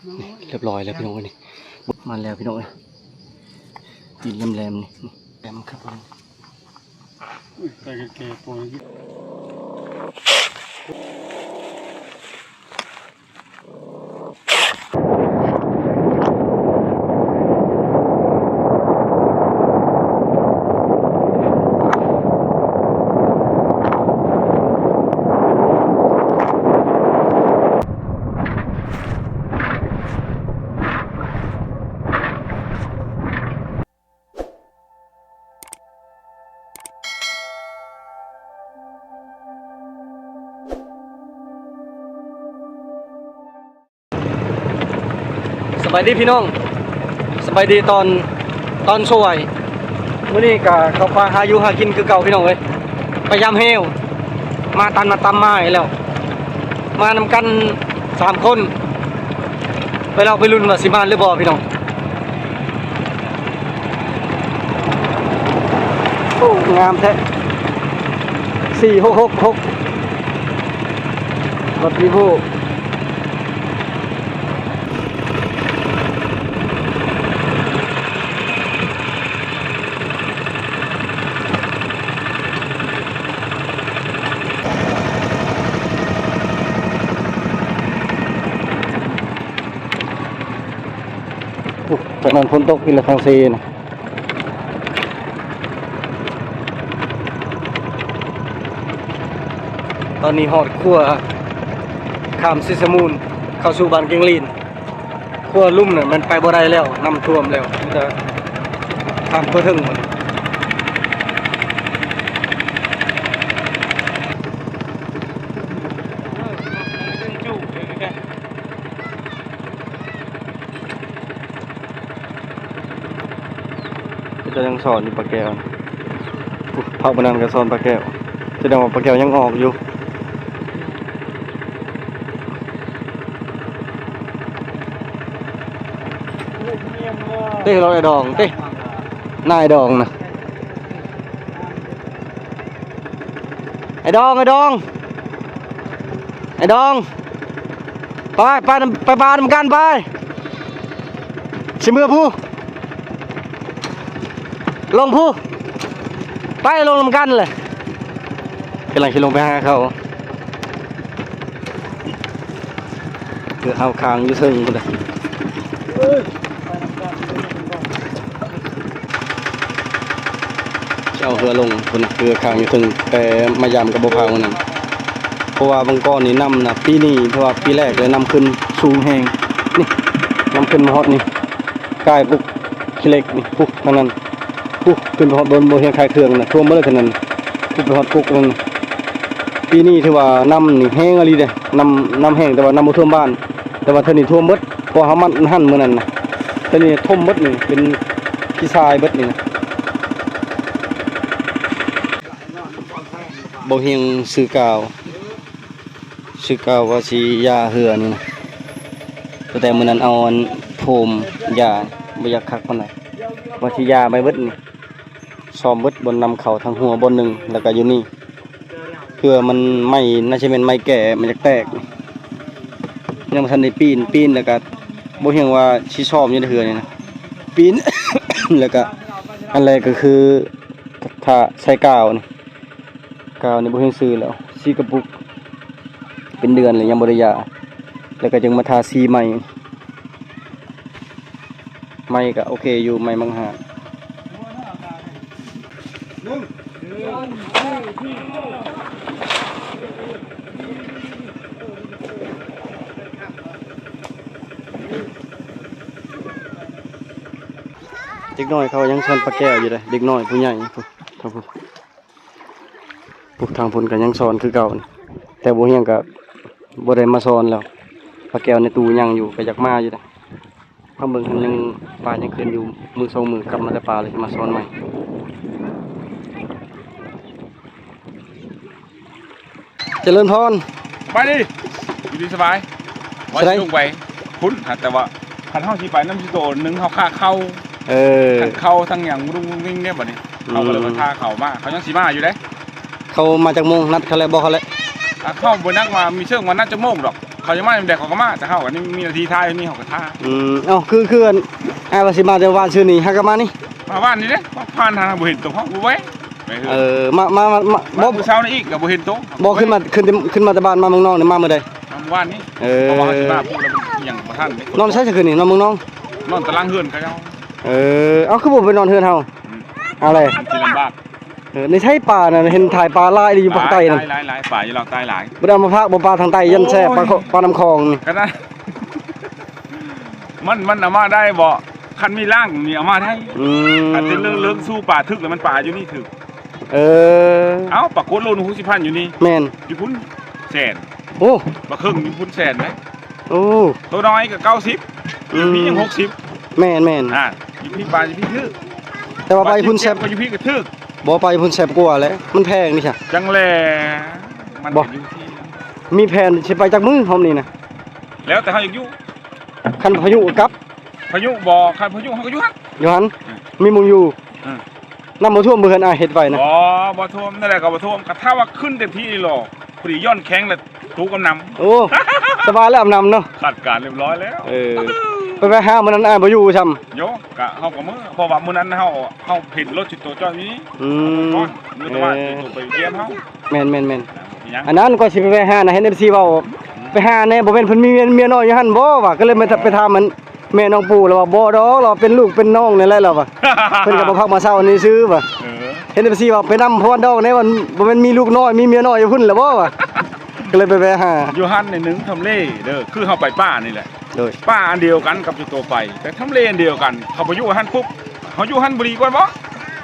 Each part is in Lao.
ນີ້ ຮຽບຮ້ອຍແລ້ວພີ່ນ້ອງເອີຍ ນີ້ ມາແລ້ວພີ່ນ້ອງເອີຍ ຕີນແຫຼມໆ ນີ້ ນີ້ ແຫຼມຄັກ ໄປແກ່ໆ ໂປ ສະບາຍດີພີ່ນ້ອງ ສະບາຍດີຕອນ ຕອນສວຍ. ມື້ນີ້ກະເຂົ້າປ່າຫາຢູ່ຫາກິນຄືເກົ່າພີ່ນ້ອງເອີຍ ໄປຢາມແຮ້ວ ມາຕັນມາຕຳມາອີກແລ້ວ ມານຳກັນສາມຄົນ ໄປເລາະໄປລຸ້ນວ່າຊິມານຫຼືບໍ່ພີ່ນ້ອງ. ໂອ້ ງາມແທ້ ສີ່ຫົກຫົກຫົກ ລົດວີໂວ້. ໂອ້ ທາງນັ້ນຝົນຕົກອີກແລ້ວ ທາງເຊນະ. ຕອນນີ້ຮອດຂົວຂ້າມສີສະມູນ ເຂົ້າສູ່ບ້ານແກ້ງລີນ. ຂົວລຸ່ມນະມັນໄປບໍ່ໄດ້ແລ້ວ ນ້ຳຖ້ວມແລ້ວ ມີແຕ່ຂ້າມຂົວເທິງມັນ. ເຂົາເຈົ້າຍັງສອນຢູ່ປາແກ້ວ. ພາກບາງນັ້ນກໍສອນປາແກ້ວ ສະແດງວ່າປາແກ້ວຍັງອອກຢູ່. ເຕະລອດໄອ້ດອງເຕະ ນາຍດອງນະ. ໄອ້ດອງ ໄອ້ດອງ ໄອ້ດອງ ໄປ ໄປນຳ ໄປປ່ານຳກັນ ໄປ ຊິເມືອພູ ລົງພູ ໄປ ລົງນຳກັນແຫຼະ ກຳລັງຊິລົງໄປຫາເຂົາ. ເຮືອເຮົາຄ້າງຢູ່ເທິງພຸ້ນນະ ຊິເອົາເຮືອລົງພຸ້ນນະ ເຮືອຄ້າງຢູ່ເທິງ ແຕ່ມາຢາມກໍບໍ່ພາມື້ນັ້ນ ເພາະວ່າບາງກ່ອນນີ້ນ້ຳນະ ປີນີ້ຖືວ່າປີແລກເລີຍ ນ້ຳຂຶ້ນສູງແຮງ ນີ້ ນ້ຳຂຶ້ນມາຮອດນີ້ ກາຍປຸກ ຂີ້ເຫຼັກນີ້ ພຸ້ນທາງນັ້ນ ພຸ້ນຂຶ້ນໄປຮອດບ່ອນ ບ່ອນເຮືອນຂາຍເຄື່ອງນະ ຖ້ວມເບິດເລີຍເທື່ອນັ້ນ ພຸ້ນໄປຮອດກົກນັ້ນ. ປີນີ້ຖືວ່ານ້ຳນີ້ແຮງອີ່ຫຼີເດ້ ນ້ຳ ນ້ຳແຮງ ແຕ່ວ່ານ້ຳບໍ່ຖ້ວມບ້ານ ແຕ່ວ່າເທື່ອນີ້ຖ້ວມເບິດ ເພາະວ່າເຮົາມັດຫັ້ນມື້ນັ້ນນະ ເທື່ອນີ້ຖ້ວມເບິດນີ້ ເປັນຂີ້ຊາຍເບິດນີ້ນະ. ບໍ່ຮຽງຊື້ກາວ ຊື້ກາວວ່າຊິຢາເຮືອນີ້ນະ ຕັ້ງແຕ່ມື້ນັ້ນເອົາອັນໂຟມຢາ ບໍ່ຢາກຄັກປານໃດ ວ່າຊິຢາໄປເບິດນີ້ ຊອມເບິດ ບ່ອນນຳເຂົ້າທາງຫົວບ່ອນໜຶ່ງ ແລ້ວກະຢູ່ນີ້ ເພື່ອມັນໄມ້ ໜ້າຊິແມ່ນໄມ້ແກ່ ມັນຢາກແຕກ ຍັງບໍ່ທັນໄດ້ປີນ ປີນແລ້ວກະບໍ່ຮຽງວ່າຊິຊອມຢູ່ເຮືອນີ້ນະ ປີນ ແລ້ວກະອັນແລກກໍຄື ຖ້າໃສ່ກາວນີ້ ກາວນີ້ບໍ່ຮຽງຊື້ແລ້ວ ສີກະປຸກ ເປັນເດືອນແລ້ວຍັງບໍ່ໄດ້ຢາ ແລ້ວກໍຈຶ່ງມາທາສີໃໝ່ ໃໝ່ກໍໂອເຄຢູ່ ໃໝ່ມັງຫາ ເດັກນ້ອຍເຂົາຍັງຊ່ອນປາແກ້ວຢູ່ເດ້ ເດັກນ້ອຍຜູ້ໃຫຍ່ພຸ້ນ ທາງພຸ້ນ ພຸ້ນທາງພຸ້ນກໍຍັງຊ່ອນຄືເກົ່າ ແຕ່ບໍ່ຮຽງກໍບໍ່ໄດ້ມາຊ່ອນແລ້ວ ປາແກ້ວໃນຕູ້ຍັງຢູ່ ກໍຢາກມາຢູ່ເດ້ ມາເບິ່ງຫັ້ນຍັງ ປາຍັງຂຶ້ນຢູ່ ມື້ສອງມື້ກັບມາແຕ່ປ່າ ແລ້ວຊິມາຊ່ອນໃໝ່. ຈະເລີນພອນ ສະບາຍດີ ຢູ່ດີສະບາຍ ວ່າຊິລົງໄປພຸ້ນ ແຕ່ວ່າຄັນເຮົາຊິໄປນຳຊິໂຕໜຶ່ງ ເຮົາຄາເຂົ້າ ເອີ ທັງເຂົ້າທັງຫຍັງ ລຸງວິ່ງເດ້ບັດນີ້ ເຮົາກໍເລີຍວ່າຖ້າເຂົາມາ ເຂົາຍັງຊິມາຢູ່ເດ້. ເຂົາມາຈັກໂມງ? ນັດເຂົາແລ້ວ ບອກເຂົາແລ້ວ ຖ້າເຂົາບໍ່ນັດວ່າມີເຊີງວ່ານັດຈັກໂມງດອກ. ເຂົາຈະມາຍາມໃດເຂົາກໍມາ ແຕ່ເຮົາກໍຍັງມີໜ້າທີ່ຖ້າຢູ່ນີ້ ເຮົາກໍຖ້າ. ອືມ ເອົ້າ ຄື ຄື ອັນ ອ້າຍວ່າຊິມາແຕ່ວານຊືນນີ້ ຫາກໍມານີ້? ມາວານນີ້ເດ້ ຜ່ານທາງບໍ່ເຫັນໂຕເຮົາ ບໍ່ແວ່ງໄປເຮືອນ. ເອີ ມາ ມາ ມາ ມາ ບໍ່ ມື້ເຊົ້ານີ້ອີກກໍບໍ່ເຫັນໂຕ. ບໍ່ ຂຶ້ນມາ ຂຶ້ນ ຂຶ້ນມາແຕ່ບ້ານມາເມືອງນອກນີ້ ມາມື້ໃດ? ມາວານນີ້. ເອີ ເພາະວ່າເຮົາຊິມາພຸ້ນແລ້ວມັນຫຍັງບໍ່ທັນເດ້. ນອນໃສຊະຄືນນີ້? ນອນເມືອງນອກ? ນອນຕາລ່າງເຮືອນເຂົາເຈົ້າ. ເອີ ເອົ້າ ຄືບໍ່ໄປນອນເຮືອນເຮົາ? ອືມ ເອົາແຫຼະ ມັນຊິລຳບາກ. ເອີ ໃນໄທປານັ້ນ ເຫັນຖ່າຍປາຫຼາຍຢູ່ພາກໃຕ້ນັ້ນ. ຫຼາຍໆ ປາຢູ່ລາວໃຕ້ຫຼາຍ. ບໍ່ໄດ້ເອົາມາຝາກບໍ່ ປາທາງໃຕ້ ຢ້ານແຊບ ປາ ປານ້ຳຂອງນີ້. ກໍໄດ້ ມັນ ມັນເອົາມາໄດ້ບໍ່? ຄັນມີລ້າງນີ້ເອົາມາໄດ້. ອືມ ອາດຈະເລີງ ເລີງສູ່ປາຖືກ ແລ້ວມັນປາຢູ່ນີ້ຖືກ. ເອີ ເອົ້າ ປາກົດໂລໜຶ່ງຫົກສິບພັນຢູ່ນີ້. ແມ່ນ ຢູ່ພຸ້ນແສນ. ໂອ້ ປາເຄິ່ງຢູ່ພຸ້ນແສນນະ. ໂອ້ ໂຕນ້ອຍກໍເກົ້າສິບ ອືມ ຢູ່ພີ້ຍັງຫົກສິບ. ແມ່ນໆ ອ່າ ຢູ່ພີ້ປາຢູ່ພີ້ຖືກ. ແຕ່ວ່າປາຢູ່ພຸ້ນແຊບ ປາຢູ່ພີ້ກໍຖືກ. ບໍ່ ປາຢູ່ພຸ້ນແຊບກວ່າແຫຼະ ມັນແພງນີ້ຊະ. ຈັ່ງແລະ ມັນ ບໍ່ ກໍຢູ່ທີ່ ມີແຜນຊິໄປຈັກມື້ຮອບນີ້ນະ? ແລ້ວແຕ່ເຮົາຢາກຢູ່. ຄັນພາຍຸກໍກັບ. ພາຍຸບໍ່? ຄັນພາຍຸເຮົາກໍຢູ່ຫັ້ນ. ຢູ່ຫັ້ນ. ອືມ ມີໝ່ອງຢູ່. ອືມ ນ້ຳບໍ່ຖ້ວມບໍ່ ເຮືອນອ້າຍເຮັດໄວ້ນະ? ບໍ່ ບໍ່ຖ້ວມ ນັ້ນແຫຼະກໍບໍ່ຖ້ວມ. ກໍຖ້າວ່າຂຶ້ນເຕັມທີ່ນີ້ລະ ພໍດີຍ້ອນແຂ້ງແລ້ວ ໂຕກຳນຳ. ໂອ້ ສະບາຍແລ້ວອາບນ້ຳເນາະ. ຄາດການຮຽບຮ້ອຍແລ້ວ. ເອີ ໄປ ໄປຫາມື້ນັ້ນອ້າຍບໍ່ຢູ່ຊ້ຳ. ໂຍ ກະເຮົາກໍມື້ ເພາະວ່າມື້ນັ້ນເຮົາ ເຮົາເຫັນລົດຊິໂຕຈອດຢູ່ນີ້. ອືມ ມື້ຕະວານ ເອີ ຊິໂຕໄປຢ້ຽມເຮົາ. ແມ່ນໆໆ ອັນນັ້ນກໍຊິໄປຫານະ ເຫັນເອັຟຊີເວົ້າ ໄປຫາແດ່ ບໍ່ແມ່ນເພິ່ນມີເມຍ ເມຍນ້ອຍຢູ່ຫັ້ນບໍ່ວະ? ກໍເລີຍມາ ໄປຖາມອັນ ແມ່ນ້ອງປູລາວວ່າ ບໍ່ດອກ ລາວເປັນລູກເປັນນ້ອງນີ້ແຫຼະລາວວ່າ. ເພິ່ນກໍມາພັກມາເຊົານີ້ຊື່ວ່າ. ເອີ ເຫັນເອັຟຊີວ່າໄປນຳພອນດອກແດ່ ວ່າບໍ່ແມ່ນມີລູກນ້ອຍ ມີເມຍນ້ອຍຢູ່ພຸ້ນລະບໍ່ວະ? ກໍເລີຍໄປແວ່ຫາ. ຢູ່ຫັ້ນນີ້ໜຶ່ງທຳເລເດີ ຄືເຮົາໄປປ່ານີ້ແຫຼະ. ໂດຍ ປ່າອັນດຽວກັນກັບຈຸໂຕໄປ ແຕ່ທຳເລອັນດຽວກັນ. ເຂົາໄປຢູ່ຫັ້ນປຸບ ເຮົາຢູ່ຫັ້ນບໍ່ດີກວ່າບໍ່?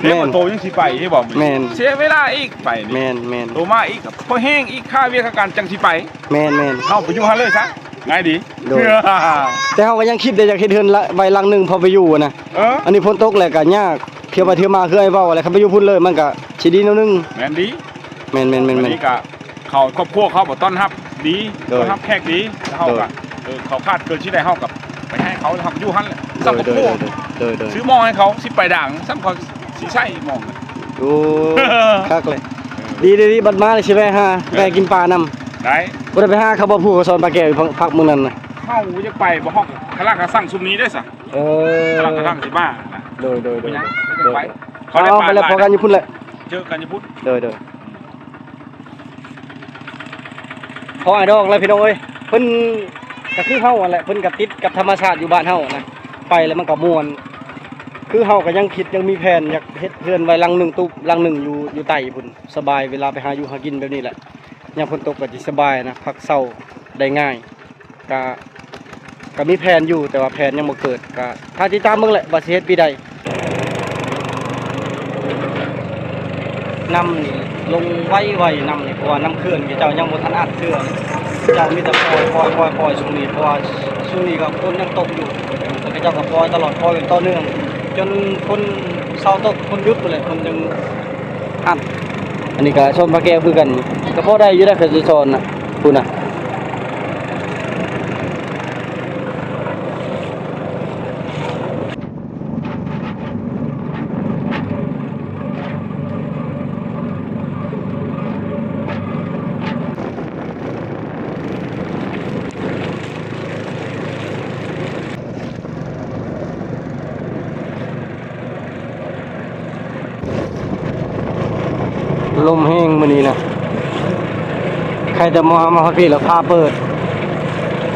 ແມ່ນ ແລ້ວໂຕຍັງຊິໄປອີກບໍ່? ແມ່ນ ເສຍເວລາອີກໄປນີ້. ແມ່ນໆ ໂຕມາອີກກໍພໍແຮງອີກ ຄ່າວຽກຄ່າການຈັ່ງຊິໄປ. ແມ່ນໆ ເຮົາໄປຢູ່ຫັ້ນເລີຍຊະ ງ່າຍດີ. ໂດຍ ແຕ່ເຮົາກໍຍັງຄິດໄດ້ ຢາກເຮັດເຮືອນລະ ໄວ້ຫຼັງໜຶ່ງພໍໄປຢູ່ນະ. ເອີ ອັນນີ້ຝົນຕົກແລ້ວກໍຍາກ ທ່ຽວໄປທ່ຽວມາ ຄືອ້າຍເວົ້າແຫຼະ ຄັນໄປຢູ່ພຸ້ນເລີຍມັນກໍຊິດີແນວໜຶ່ງ. ແມ່ນດີ ແມ່ນໆໆໆ ອັນນີ້ກໍເຂົາ ຄອບຄົວເຂົາກໍຕ້ອນຮັບດີ. ໂດຍ ຕ້ອນຮັບແຂກດີ. ແລ້ວເຮົາກໍ ໂດຍ ເອີ ເຂົາຂາດເກີນຊິໄດ້ ເຮົາກໍໄປໃຫ້ເຂົາ ເຮົາກໍຢູ່ຫັ້ນແຫຼະ. ໂດຍ ສຳຄັນ ໂດຍ ໂດຍ ໂດຍ ໂດຍ ຊື້ໝໍ້ໃຫ້ເຂົາ ຊິໄປດ່າງ ສ່ຳເຂົາຊິໃຊ້ໝໍ້. ໂອ້ ຄັກເລີຍ. ເອີ ດີໆໆ ບັດມາແລ້ວຊິແວ່ຫາ ເອີ ແວ່ກິນປານຳ. ໄດ້ ບໍ່ໄດ້ໄປຫາເຂົາບໍ່ ຜູ້ເຂົາສອນປາແກ້ວຢູ່ພັກມື້ນັ້ນນະ? ເຮົາຢາກໄປບໍ່ ເຮົາກະລັງກະສັງຊຸມນີ້ເດ້ຊະ. ເອີ ກະລັງກະສັງຊິມານະ. ໂດຍໆໆ ເປັນຫຍັງ ໂດຍ ຢາກໄປ. ເຂົາໄດ້ ເອົາ ໄປແລ້ວ ພໍກັນຢູ່ພຸ້ນແຫຼະ ເຈີກັນຢູ່ພຸ້ນ. ໂດຍໆ ພໍອາດອກແລ້ວພີ່ນ້ອງເອີຍ. ເພິ່ນກໍຄືເຮົາຫັ້ນແຫຼະ ເພິ່ນກໍຕິດກັບທຳມະຊາດຢູ່ບ້ານເຮົານະ ໄປແລ້ວມັນກໍມ່ວນ. ຄືເຮົາກໍຍັງຄິດ ຍັງມີແຜນຢາກເຮັດເຮືອນໄວ້ຫຼັງໜຶ່ງ ຕູບຫຼັງໜຶ່ງຢູ່ ຢູ່ໃຕ້ພຸ້ນ ສະບາຍ ເວລາໄປຫາຢູ່ຫາກິນແບບນີ້ແຫຼະ. ຍາມຝົນຕົກກໍຊິສະບາຍນະ ພັກເຊົາໄດ້ງ່າຍ. ກະ ກະມີແຜນຢູ່ ແຕ່ວ່າແຜນຍັງບໍ່ເກີດ ກະຖ້າຕິດຕາມເບິ່ງແຫຼະວ່າຊິເຮັດປີໃດ. ນ້ຳນີ້ລົງໄວໆ ນ້ຳນີ້ ເພາະວ່ານ້ຳເຂື່ອນເຂົາເຈົ້າຍັງບໍ່ທັນອັດເທື່ອ. ເຂົາເຈົ້າມີແຕ່ປ່ອຍໆໆ ຊ່ວງນີ້ ເພາະວ່າຊ່ວງນີ້ກໍຝົນຍັງຕົກຢູ່ ແລ້ວເຂົາເຈົ້າກໍປ່ອຍຕະຫຼອດ ປ່ອຍຢ່າງຕໍ່ເນື່ອງ ຈົນຝົນເຊົາຕົກ ຝົນຢຸດພຸ້ນແຫຼະ ເພິ່ນຈຶ່ງ ອັດ. ອັນນີ້ກໍຊອນພະແກ້ວຄືກັນ ກໍພໍໄດ້ຢູ່ໄດ໋ ຄັນຊິຊອນນະ ພຸ້ນນະ. ລົມແຮງມື້ນີ້ນະ ໃຄແຕ່ມາ ມາຮອດພີ້ແລ້ວຟ້າເປີດ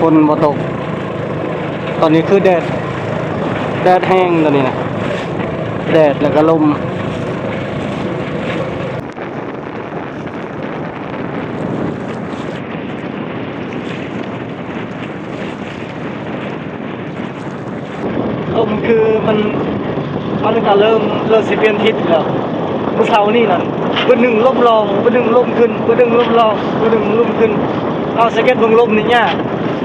ຝົນບໍ່ຕົກ. ຕອນນີ້ຄືແດດ ແດດແຮງຕອນນີ້ນະ ແດດແລ້ວກໍລົມ. ລົມຄືມັນ ມັນກໍເລີ່ມ ເລີ່ມຊິປ່ຽນທິດແລ້ວ. ມື້ເຊົ້ານີ້ນັ້ນ ບຶດໜຶ່ງລົມລອງ ບຶດໜຶ່ງລົມຂຶ້ນ ບຶດໜຶ່ງລົມລອງ ບຶດໜຶ່ງລົມຂຶ້ນ. ເຮົາສັງເກດເບິ່ງລົມນີ້ຍາກ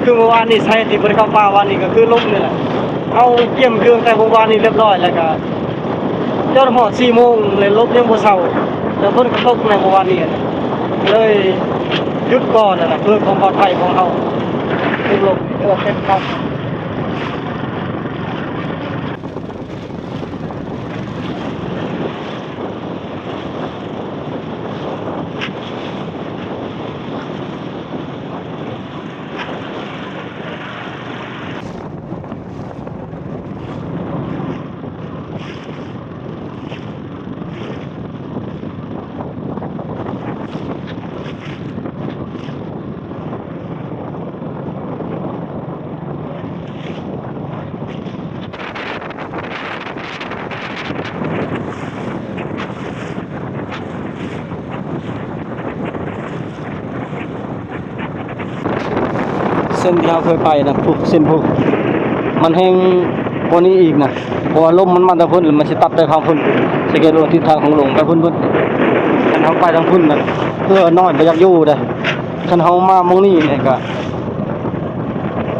ຄືມື້ວານນີ້ສາເຫດທີ່ບໍ່ໄດ້ເຂົ້າປ່າວານນີ້ກໍຄືລົມນີ້ແຫຼະ. ເຮົາກຽມເຄື່ອງແຕ່ມື້ວານນີ້ຮຽບຮ້ອຍ ແລ້ວກໍ ຈົນຮອດສີ່ໂມງແລ້ວ ລົມຍັງບໍ່ເຊົາ ແລ້ວຝົນກໍຕົກໃນມື້ວານນີ້ ເລີຍຢຸດກ່ອນນະ ເພື່ອຄວາມປອດໄພຂອງເຮົາ. ເປັນລົມ ເອີ ເປັນຄັບ. ເ ເສັ້ນທີ່ເຮົາເຄີຍໄປນະ ພຸ້ນ ເສັ້ນພຸ້ນ ມັນແຮງກວ່ານີ້ອີກນະ ເພາະວ່າລົມມັນມາແຕ່ພຸ້ນ ແລ້ວມັນຊິຕັດໄປຝັ່ງພຸ້ນ ສັງເກດວ່າທິດທາງຂອງລົມໄປພຸ້ນເບິດ. ຄັນເຮົາໄປທາງພຸ້ນນະ ເຮືອນ້ອຍບໍ່ຢາກຢູ່ເດ້. ຄັນເຮົາມາໝ່ອງນີ້ນີ້ກະ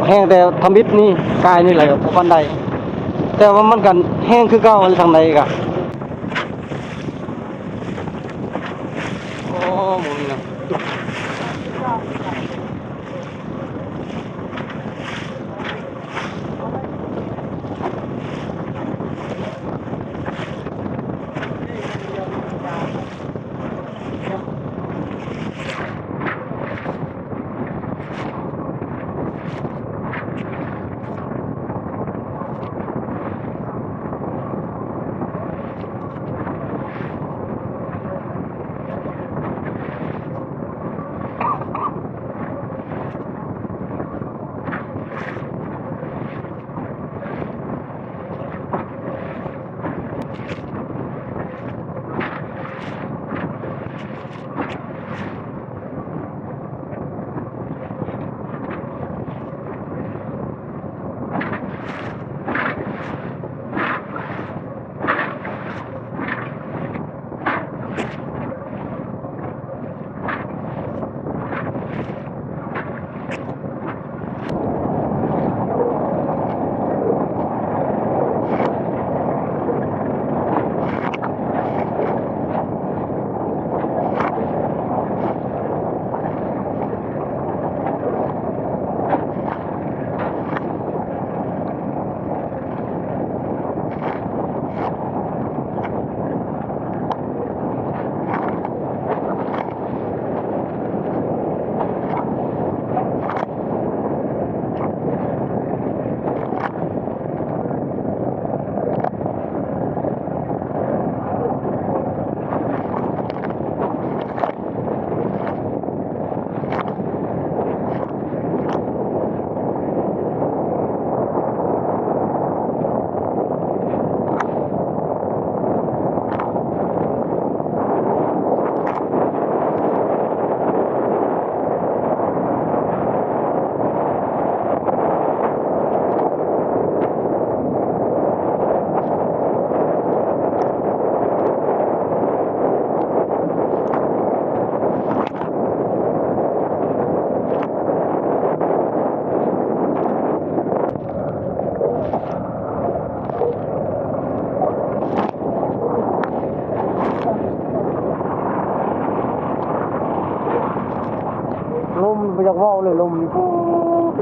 ແຮງແຕ່ທຳອິດນີ້ ກາຍນີ້ແຫຼະ ບໍ່ປານໃດ ແຕ່ວ່າມັນກະແຮງຄືເກົ່າທາງໃດກະ. ໂອ້ ໝ່ອງນີ້ນະ. ລົມບໍ່ຢາກເວົ້າເລີຍ ລົມນີ້ ພີ່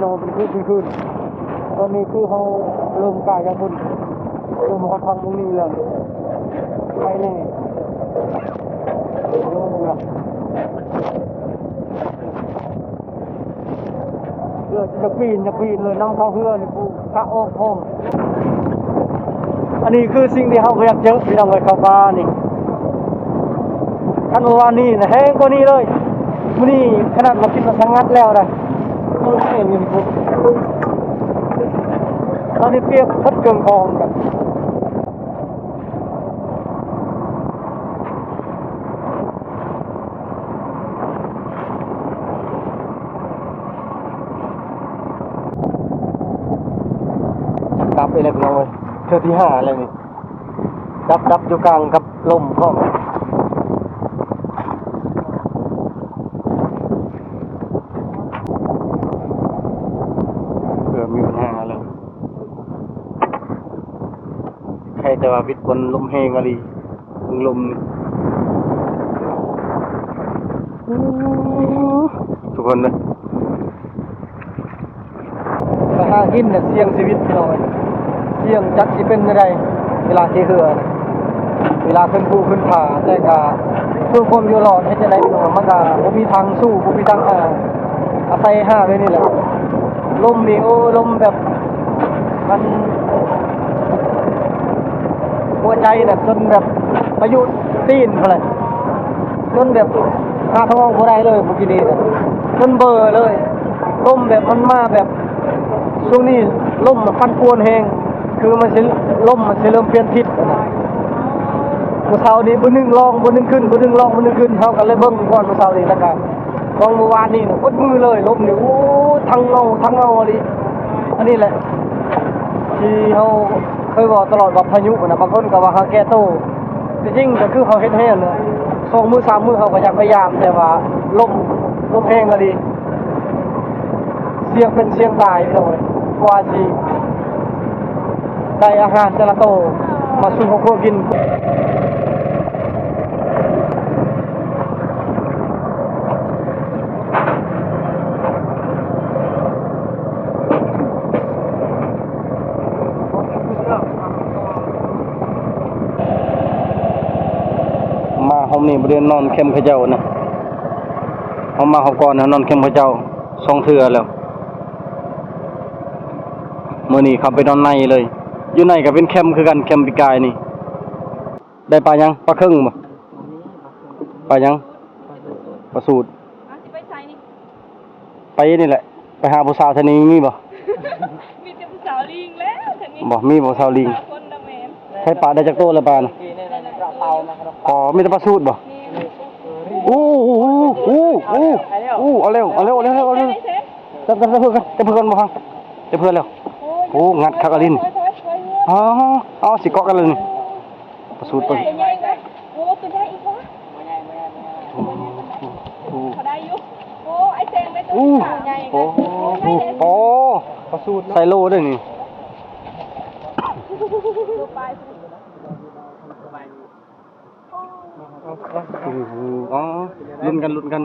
ນ້ອງ ເປັນຄືນເປັນຄືນ. ຕອນນີ້ຄືເຮົາເລີ່ມກາຍຈາກພຸ້ນ ເລີ່ມມາຮອດຝັ່ງໝ່ອງນີ້ແລ້ວ ໄປແນ່. ເຮືອຈະປີນ ຈະປີນເລີຍ ນຳເຂົ້າເຮືອນີ້ ຜູ້ພະອອກພ້ອມ. ອັນນີ້ຄືສິ່ງທີ່ເຮົາບໍ່ຢາກເຈີ ພີ່ນ້ອງເອີຍ ເຂົ້າປ່ານີ້. ຄັນວ່າວານນີ້ນະ ແຮງກວ່ານີ້ເລີຍ. ມື້ນີ້ຂະໜາດມາຄິດວ່າສະຫງັດແລ້ວນະ ຍັງແຮງຢູ່. ຕອນນີ້ປຽກເບິດເຄື່ອງຂອງກັນ. ດັບອີກແລ້ວ ພີ່ນ້ອງເອີຍ ເທື່ອທີຫ້າແລ້ວນີ້. ດັບ ດັບຢູ່ກາງກັບລົມພ້ອມ. ເກືອບມີບັນຫາແລ້ວ. ໃຄແຕ່ວ່າວິດຝົນ ລົມແຮງອີ່ຫຼີ ເບິ່ງລົມນີ້ ທຸກຄົນເດີ. ໄປຫາກິນນະ ສ່ຽງຊີວິດ ພີ່ນ້ອງເອີຍ ສ່ຽງຈັກຊິເປັນແນວໃດ ເວລາຂີ່ເຮືອນະ ເວລາຂຶ້ນພູຂຶ້ນຜາ. ແຕ່ກະເພື່ອຄວາມຢູ່ລອດ ເຮັດຈັ່ງໃດ ພີ່ນ້ອງ ມັນກະບໍ່ມີທາງສູ້ ບໍ່ມີທາງ ອາ ອາໄສຫາແບບນີ້ແຫຼະ. ລົມນີ້ ໂອ້ ລົມແບບ ມັນ ຫົວໃຈນະ ຈົນແບບໄປຢູ່ຕີນພຸ້ນແຫຼະ ຈົນແບບຫາທາງອອກບໍ່ໄດ້ເລີຍ ມື້ກີ້ນີ້ນະ ຈົນເບີເລີຍ. ລົມແບບມັນມາແບບ ຊ່ວງນີ້ລົມມັນປັ່ນປ່ວນແຮງ ຄືມັນຊິ ລົມມັນຊິເລີ່ມປ່ຽນທິດຫັ້ນນະ. ມື້ເຊົ້ານີ້ບຶດໜຶ່ງລ່ອງ ບຶດໜຶ່ງຂຶ້ນ ບຶດໜຶ່ງລ່ອງ ບຶດໜຶ່ງຂຶ້ນ ເຮົາກໍເລີຍເບິ່ງກ່ອນມື້ເຊົ້ານີ້ ແລ້ວກໍ ຊ່ວງມື້ວານນີ້ນະ ເບິດມື້ເລີຍ ລົມນີ້ ໂອ້ ທັງເງົາ ທັງເງົາອີ່ຫຼີ. ອັນນີ້ແຫຼະ ທີ່ເຮົາເຄີຍເວົ້າຕະຫຼອດວ່າພາຍຸນະ ບາງຄົນກໍວ່າຫາແກ່ໂຕ ທີ່ຈິງກໍຄືເຮົາເຮັດແຮ່ນະ ສອງມື້ສາມມື້ເຮົາກໍຢາກພະຍາຍາມ ແຕ່ວ່າລົມ ລົມແຮງອີ່ຫຼີ ສ່ຽງເປັນສ່ຽງຕາຍພີ່ນ້ອງເອີຍ ກວ່າຊິ ໄດ້ອາຫານແຕ່ລະໂຕມາສູ່ຄອບຄົວກິນ. ມາຮອບນີ້ບໍ່ໄດ້ນອນແຄມເຂົາເຈົ້ານະ ເຮົາມາຮອບກ່ອນ ເຮົານອນແຄມເຂົາເຈົ້າສອງເທື່ອແລ້ວ. ມື້ນີ້ເຂົ້າໄປນອນໃນເລີຍ ຢູ່ໃນກໍເປັນແຄມຄືກັນ ແຄມປີກາຍນີ້. ໄດ້ປາຫຍັງ? ປາເຄິງບໍ່? ປາຫຍັງ? ປາສູດ. ເຮົາຊິໄປໃສນີ້? ໄປນີ້ແຫຼະ ໄປຫາຜູ້ສາວແຖວນີ້ມີບໍ່? ມີແຕ່ຜູ້ສາວລີງແລ້ວແຖວນີ້. ບໍ່ ມີບໍ່ສາວລີງ? ສາວຄົນດອກແມ່ນ. ໃຊ້ປາໄດ້ຈັກໂຕແລ້ວປານະ? ອໍ ມີແຕ່ປາສູດບໍ່? ແມ່ນ. ໂອ້ ໂອ້ ໂອ້ ໂອ້ ເອົາແລ້ວ ເອົາແລ້ວ ເອົາແລ້ວ ເອົາແລ້ວ. ຈັບ ຈັບ ຈັບເພື່ອນກ່ອນ ຈັບເພື່ອນກ່ອນບໍ່ຟັງ ຈັບເພື່ອນແລ້ວ. ໂອ້ ງັດຄັກອີ່ຫຼີ. ອໍ ເອົາ ຊິເກາະກັນແລ້ວນີ້. ປາສູດ ປາສູດ ໂຕໃຫຍ່ເວີຍ. ໂອ້ ໂຕໃຫຍ່ອີກເວີຍ. ໂອ້ ໂອ້ ພໍໄດ້ຢູ່. ໂອ້ ໄອ້ແສງໄດ້ໂຕໃຫຍ່ ໂອ້ ໂອ້ ປາສູດເນາະ ໃສ່ໂລເດ້ນີ້. ອໍ ລຸ້ນກັນ ລຸ້ນກັນ.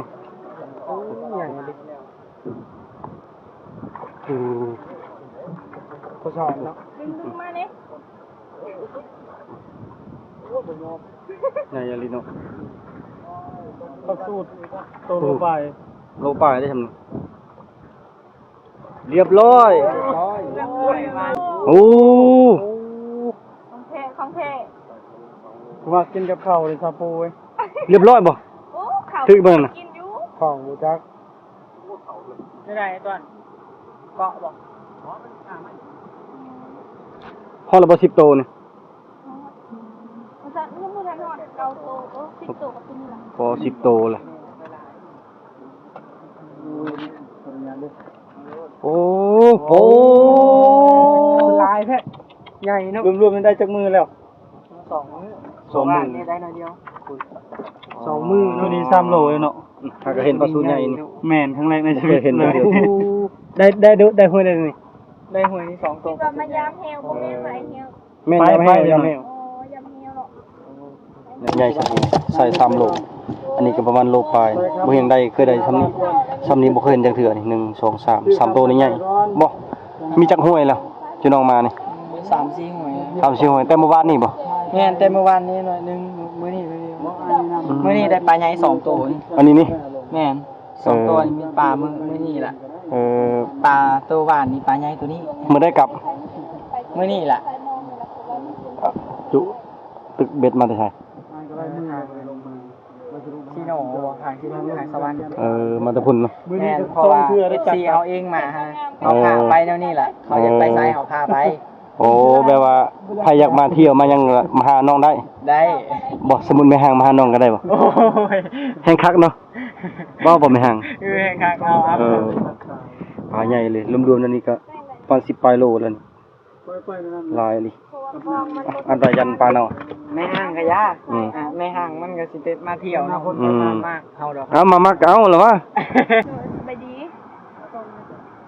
ໂອ້ ໃຫຍ່ເດ້. ໂອ້ ຜູ້ສາວເນາະ ດຶງ ດຶງມາເດ້. ໃຫຍ່ອີ່ຫຼີເນາະ ປາສູດ ໂຕໂລປາຍ ໂລປາຍເດ້ຊ່ຳນີ້. ລຽບຮ້ອຍ ໂອ້ ຂອງແທ້ ຂອງແທ້. ຄືວ່າກິນກັບເຂົ້າເດ້ຊາປູເອີຍ. ລຽບຮ້ອຍບໍ່? ໂອ້ ເຂົ້າຖືກບໍ່ນັ້ນນະ? ກິນຢູ່ ຂອງບໍ່ຈັກ. ໄດ້ໄດ໋ຕອນເກາະບໍ່? ຮອດແລ້ວບໍ່ ສິບໂຕນີ້? ວ່າຊັ້ນ ຍັງບໍ່ທັນຮອດເກົ້າໂຕ. ເອີ ສິບໂຕກໍຄືນີ້ລະ ພໍສິບໂຕລະ. ໂອ້ ໂອ້ ຫຼາຍແທ້ ໃຫຍ່ເນາະ. ລວມໆ ໄດ້ຈັກມື້ແລ້ວ? ສອງມື້ ສອງມື້ ວານນີ້ໄດ້ໜ້ອຍດຽວ. ສອງມື້ເນາະ ມື້ນີ້ສາມໂລເນາະ. ຫາກະເຫັນປາສູດໃຫຍ່ນີ້ ແມ່ນ ຄັ້ງແລກໃນຊີວິດເລີຍ. ໄດ້ ໄດ້ ໄດ້ຫ້ວຍໃດນີ້? ໄດ້ຫ້ວຍນີ້ສອງໂຕ. ຄິດວ່າມາຢາມແຮວ ບໍ່ແມ່ນວ່າໄອ້ແຮວ. ແມ່ນ ໄປ ຢາມແຮວ ໄປ ຢາມແຮວ ເນາະ ຢາມແຮວເນາະ. ໃຫຍ່ ໃສ່ສາມໂລ ອັນນີ້ກໍປະມານໂລປາຍ. ບໍ່ເຫັນໄດ້ ເຄີຍໄດ້ຊ່ຳນີ້ ຊ່ຳນີ້ບໍ່ເຄີຍເຫັນຈັກເທື່ອນີ້. ໜຶ່ງ ສອງ ສາມ ສາມໂຕນີ້ໃຫຍ່. ບໍ່ ມີຈັກຫ້ວຍລະ ຈຸນ້ອງມານີ້? ສາມສີ່ຫ້ວຍ ສາມສີ່ຫ້ວຍ. ແຕ່ມື້ວານນີ້ບໍ່? ແມ່ນ ແຕ່ມື້ວານນີ້ໜ້ອຍໜຶ່ງ ມື້ນີ້ໜ້ອຍໜຶ່ງ. ອືມ ມື້ນີ້ໄດ້ປາໃຫຍ່ສອງໂຕນີ້. ອັນນີ້ນີ້? ແມ່ນ ສອງໂຕນີ້ມີປາມື້ ມື້ນີ້ລະ. ເອີ ປາໂຕວານນີ້ ປາໃຫຍ່ໂຕນີ້. ມື້ໃດກັບ? ມື້ນີ້ລະ. ຈຸ ຕຶກເບັດມາແຕ່ໃສ? ຊີໂນ ທາງຊີໂນ ທາງສະຫວັນ. ເອີ ມາແຕ່ພຸ້ນເນາະ. ແມ່ນ ເພາະວ່າເອັຟຊີເຮົາເອງມາຫາ ເຮົາພາໄປແນວນີ້ລະ ເຂົາຢາກໄປໃສເຮົາພາໄປ. ໂອ້ ແບບວ່າໃຜຢາກມາທ່ຽວມາຫຍັງ ມາຫານ້ອງໄດ້? ໄດ້. ບໍ່ ສົມມຸດແມ່ຮ້າງມາຫານ້ອງກໍໄດ້ບໍ່? ໂອ້ຍ ແຮງຄັກເນາະ. ເວົ້າບໍ່ແມ່ນຫຍັງ. ເອີ ແຮງຄັກເນາະ. ເອີ ປາໃຫຍ່ເລີຍ. ລວມໆ ແລ້ວນີ້ກໍປະມານສິບປາຍໂລແລ້ວນີ້. ຫຼາຍອີ່ຫຼີ. ອັນຕາຢັນປາເນົາ. ແມ່ຮ້າງກໍຢາກ. ອືມ ອ່າ ແມ່ຮ້າງມັນກໍຊິໄດ້ມາທ່ຽວເນາະ. ອືມ ມາມັກເຮົາດອກ. ເອົາ ມາມັກກໍເອົາລະວະ. ສະບາຍດີ.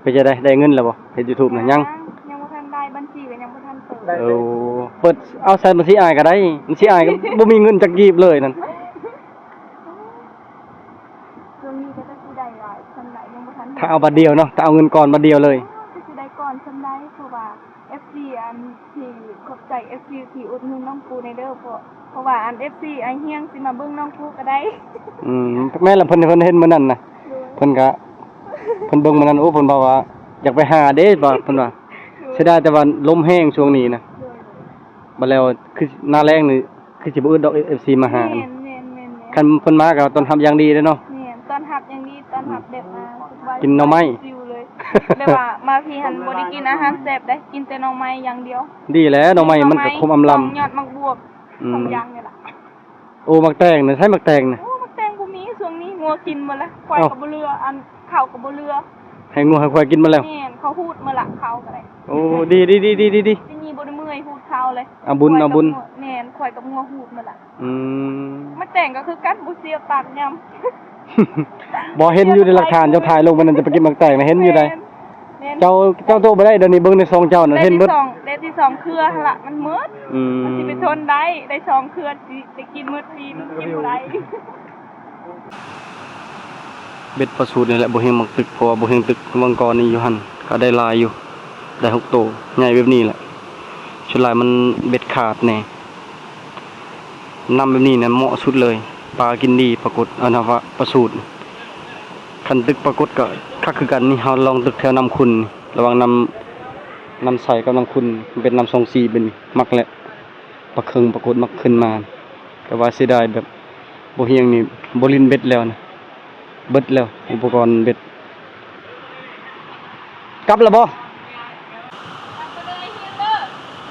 ເປັນຈັ່ງໃດ ໄດ້ເງິນແລ້ວບໍ່? ເຮັດຢູທູບນະ. ຍັງ ຍັງ ຍັງບໍ່ທັນໄດ້ ບັນຊີກໍຍັງບໍ່ທັນເປີດ. ໂອ້ ເປີດ ເອົາໃສ່ບັນຊີອ້າຍກໍໄດ້ ບັນຊີອ້າຍກໍບໍ່ມີເງິນຈັກກີບເລີຍນັ້ນ. ຊ່ວງນີ້ກໍຈັກຊິໄດ້ຫຼາຍສ່ຳໃດ ຍັງບໍ່ທັນ. ຖ້າເອົາບັດດຽວເນາະ ຖ້າເອົາເງິນກ່ອນບັດດຽວເລີຍ ໂອ້ ກໍຊິໄດ້ກ່ອນສ່ຳໃດ ເພາະວ່າ ເອັຟຊີ ອັນ ທີ່ຂອບໃຈ ເອັຟຊີ ທີ່ອຸດໜູນນ້ອງປູແດ່ເດີ ເພາະ ເພາະວ່າ ອັນ ເອັຟຊີ ອ້າຍຮຽງຊິມາເບິ່ງນ້ອງປູກໍໄດ້. ອືມ ແມ່ນລະ ເພິ່ນ ເພິ່ນເຫັນມື້ນັ້ນນະ. ໂດຍ ເພິ່ນກະ ເພິ່ນເບິ່ງມື້ນັ້ນ ໂອ້ ເພິ່ນບອກວ່າຢາກໄປຫາເດ້ ວ່າ ເພິ່ນວ່າ. ໂດຍ ເສຍດາຍແຕ່ວ່າລົມແຮງຊ່ວງນີ້ນະ. ໂດຍ ບັດແລ້ວຄືໜ້າແລ້ງນີ້ ຄືຊິບໍ່ອຶດດອກ ເອັຟຊີ ມາຫາ. ແມ່ນ ແມ່ນ ແມ່ນ ແມ່ນ. ຄັນເພິ່ນມາກໍຕ້ອນຮັບຢ່າງດີເດ້ເນາະ. ແມ່ນ ຕ້ອນຮັບຢ່າງດີ ຕ້ອນຮັບແບບວ່າ ອືມ ກິນໜໍ່ໄມ້ ຊິວເລີຍ. ແບບວ່າມາພີ້ຫັ້ນບໍ່ໄດ້ກິນອາຫານແຊບເດ້ ກິນແຕ່ໜໍ່ໄມ້ຢ່າງດຽວ. ດີແຫຼະ ໜໍ່ໄມ້ມັນກໍຄົມອຳລຳ ຍອດໝາກບວບ. ອືມ ສອງຢ່າງນີ້ລະ. ໂອ້ ໝາກແຕງນະ ໃສໝາກແຕງນະ? ໂອ້ ໝາກແຕງບໍ່ມີ ຊ່ວງນີ້ງົ ງົວກິນໝົດແລ້ວ ຄວາຍກໍບໍ່ເຫຼືອ ອັນ ເຂົ້າກໍບໍ່ເຫຼືອ ໃຫ້ງົວໃຫ້ຄວາຍກິນໝົດແລ້ວ. ແມ່ນ ເຂົາຮູດໝົດລະ ເຂົ້າກໍໄດ້. ໂອ້ ດີໆໆໆໆ ທີນີ້ບໍ່ໄດ້ເມື່ອຍ ຮູດເຂົ້າເລີຍ. ເອົາບຸນ ເອົາບຸນ. ແມ່ນ ຄວາຍກັບງົວຮູດໝົດລະ. ອືມ ໝາກແຕງກໍຄືກັນ ບໍ່ເສຍປາກຍຳ. ບໍ່ ເຫັນຢູ່ໃນຫຼັກຖານ ເຈົ້າຖ່າຍລົງ ວັນນັ້ນຈະໄປເກັບໝາກແຕງນະ ເຫັນຢູ່ໃດ. ແມ່ນ ແມ່ນ ເຈົ້າ ເຈົ້າໂຕບໍ່ໄດ້ ດຽວນີ້ເບິ່ງໃນຊ່ອງເຈົ້ານັ້ນ ເຫັນເບິດ. ໄດ້ສອງ ໄດ້ສອງເຄືອຫັ້ນລະ ມັນໝົດ. ອືມ ມັນຊິໄປທົນໄດ້ ໄດ້ສອງເຄືອ ຊິໄດ້ກິນໝົດປີ ມັນກິນບໍ່ໄດ້. ເບັດປາສູດນີ້ແຫຼະ ບໍ່ຮຽງໝາກຕຶກ ເພາະວ່າບໍ່ຮຽງຕຶກວັງກ່ອນນີ້ຢູ່ຫັ້ນ ກໍໄດ້ຫຼາຍຢູ່ ໄດ້ຫົກໂຕ ໃຫຍ່ແບບນີ້ແຫຼະ. ສ່ວນຫຼາຍມັນເບັດຂາດແດ່ ນ້ຳແບບນີ້ນະເໝາະສຸດເລີຍ ປາກິນດີ ປາກົດ ອັນນະ ປາ ປາສູດ. ຄັນຕຶກປາກົດກໍຄັກຄືກັນນີ້ ເຮົາລອງຕຶກແຖວນ້ຳຂຸ່ນ ລະຫວ່າງນ້ຳ ນ້ຳໃສກັບນ້ຳຂຸ່ນ ເປັນນ້ຳສອງສີແບບນີ້ ມັກແຫຼະ. ປາເຄິງປາກົດມັກຂຶ້ນມາ ແຕ່ວ່າເສຍດາຍແບບບໍ່ຮຽງນີ້ ບໍ່ຫຼິ້ນເບັດແລ້ວນະ ເບິດແລ້ວອຸປະກອນເບັດ. ກັບແລ້ວບໍ່?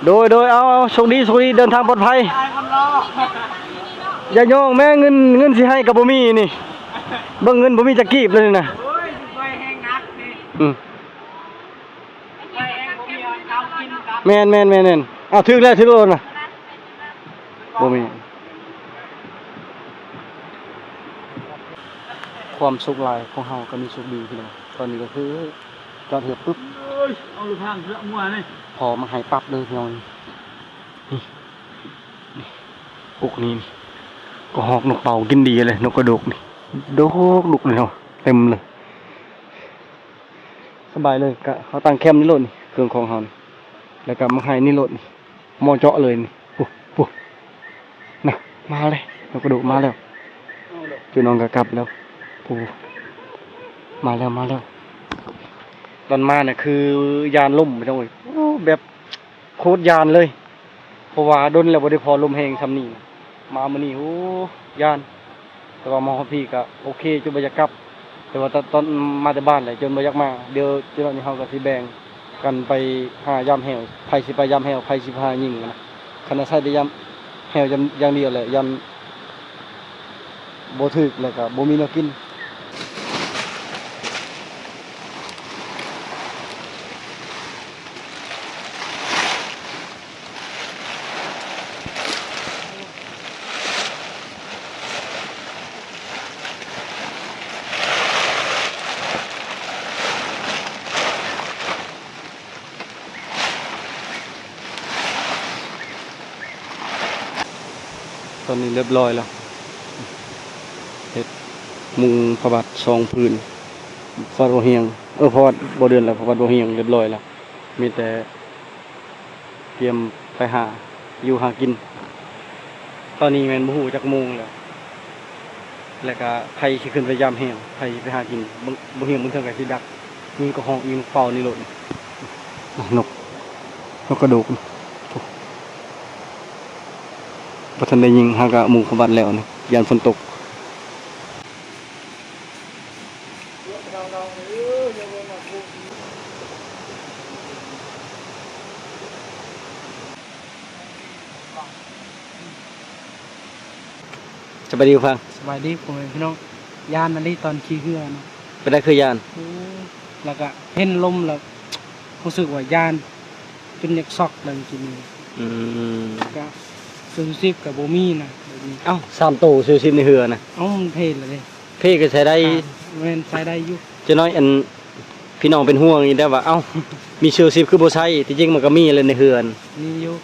ໂດຍ ໂດຍ ເອົາ ເອົາ ໂຊກດີ ໂຊກດີ ເດີນທາງປອດໄພ. ຢ່າໂຍງແມ້ ເງິນ ເງິນຊິໃຫ້ກໍບໍ່ມີນີ້ ເບິ່ງເງິນບໍ່ມີຈັກກີບເລີຍນີ້ນະ. ອືມ ແມ່ນໆໆໆ ເອົາ ຖືກແລ້ວ ຖືກແລ້ວນະ ບໍ່ມີ. ຄວາມໂຊກຮ້າຍຂອງເຮົາກໍມີໂຊກດີພີ່ນ້ອງ ຕອນນີ້ກໍຄືຈອດເຮືອປຶບ ເອີຍ ເອົາລູກທາງເສືອມົວນີ້ ພໍມາໃຫ້ປັບເດີພີ່ນ້ອງ. ນີ້ ນີ້ ກົກນີ້ ນີ້ ກະຮອກນົກເປົ້າກິນດີເລີຍ ນົກກະໂດກນີ້ ດົກໆ ເລີຍເນາະ ເຕັມເລີຍ. ສະບາຍເລີຍ ກະເຮົາຕັ້ງແຄມນີ້ໂລດນີ້ ເຄື່ອງຂອງເຮົານີ້ ແລ້ວກະມາໃຫ້ນີ້ໂລດນີ້ ໝໍ້ເຈາະເລີຍນີ້. ປຸ ປຸ ນະ ມາແລ້ວ ນົກກະໂດກມາແລ້ວ. ຈຸນ້ອງກະກັບແລ້ວ ປູ ມາແລ້ວ ມາແລ້ວ. ຕອນມານະຄືຢ້ານລົ້ມພີ່ນ້ອງເອີຍ ໂອ້ ແບບ ໂຄດຢ້ານເລີຍ ເພາະວ່າດົນແລ້ວບໍ່ໄດ້ພໍລົມແຮງຊ່ຳນີ້ ມາມື້ນີ້ ໂອ້ ຢ້ານ. ແຕ່ວ່າມາຮອດພີ້ກະໂອເຄ ຈົນບໍ່ຢາກກັບ ແຕ່ວ່າຕອນ ຕອນມາແຕ່ບ້ານແຫຼະ ຈົນບໍ່ຢາກມາ. ດຽວຈັກໜ້ອຍນີ້ເຮົາກະຊິແບ່ງກັນໄປຫາຢາມແຮ້ວ ໃຜຊິໄປຢາມແຮ້ວ ໃຜຊິໄປຫາຍິງນະ. ຄັນວ່າໃຊ້ແຕ່ຢາມແຮ້ວຢ່າງ ຢ່າງດຽວແຫຼະ ຢ້ານບໍ່ຖືກ ແລ້ວກະບໍ່ມີແນວກິນ. ຕອນນີ້ຮຽບຮ້ອຍແລ້ວ ເຮັດມຸງພະບາດສອງຜືນ ພະບາດບໍ່ຮຽງ ເອີ ພະບາດບໍ່ເດືອນ ແລ້ວ ພະບາດບໍ່ຮຽງ ຮຽບຮ້ອຍແລ້ວ ມີແຕ່ ກຽມໄປຫາຢູ່ຫາກິນ. ຕອນນີ້ແມ່ນບໍ່ຮູ້ຈັກໂມງແລ້ວ ແລ້ວກະໃຜຊິຂຶ້ນໄປຢາມແຮ້ວ ໃຜຊິໄປຫາກິນ ບໍ່ ບໍ່ຮຽງ ບາງເທື່ອກະຊິດັກ ຍິງກະຮອກຍິງເປົ້ານີ້ໂລດ. ນົກ ນົກກະໂດກ ບໍ່ທັນໄດ້ຍິງ ຫາກະມຸງພະບາດແລ້ວນີ້ ຢ້ານຝົນຕົກ. ສະບາຍດີຜູ້ຟັງ. ສະບາຍດີພໍ່ແມ່ພີ່ນ້ອງ. ຢ້ານອີ່ຫຼີຕອນຂີ່ເຮືອນະ. ເປັນໃດຄືຢ້ານ? ໂອ້ ແລ້ວກະເຫັນລົມແລ້ວ ຮູ້ສຶກວ່າຢ້ານ ຈົນຢາກຊັອກແລ້ວກິນນີ້. ອືມ ກະເສື້ອຊູຊີບກະບໍ່ມີນະ ແບບນີ້. ເອົ້າ ສາມໂຕເສື້ອຊູຊີບໃນເຮືອນະ. ເອົ້າ ມັນເພແລ້ວເດ້. ເພກະໃຊ້ໄດ້. ແມ່ນ ໃຊ້ໄດ້ຢູ່. ຈັກໜ້ອຍອັນ ພີ່ນ້ອງເປັນຫ່ວງອີກແລ້ວວ່າ ເອົ້າ ມີເສື້ອຊູຊີບຄືບໍ່ໃຊ້? ທີ່ຈິງມັນກະມີແຫຼະໃນເຮືອນ. ມີຢູ່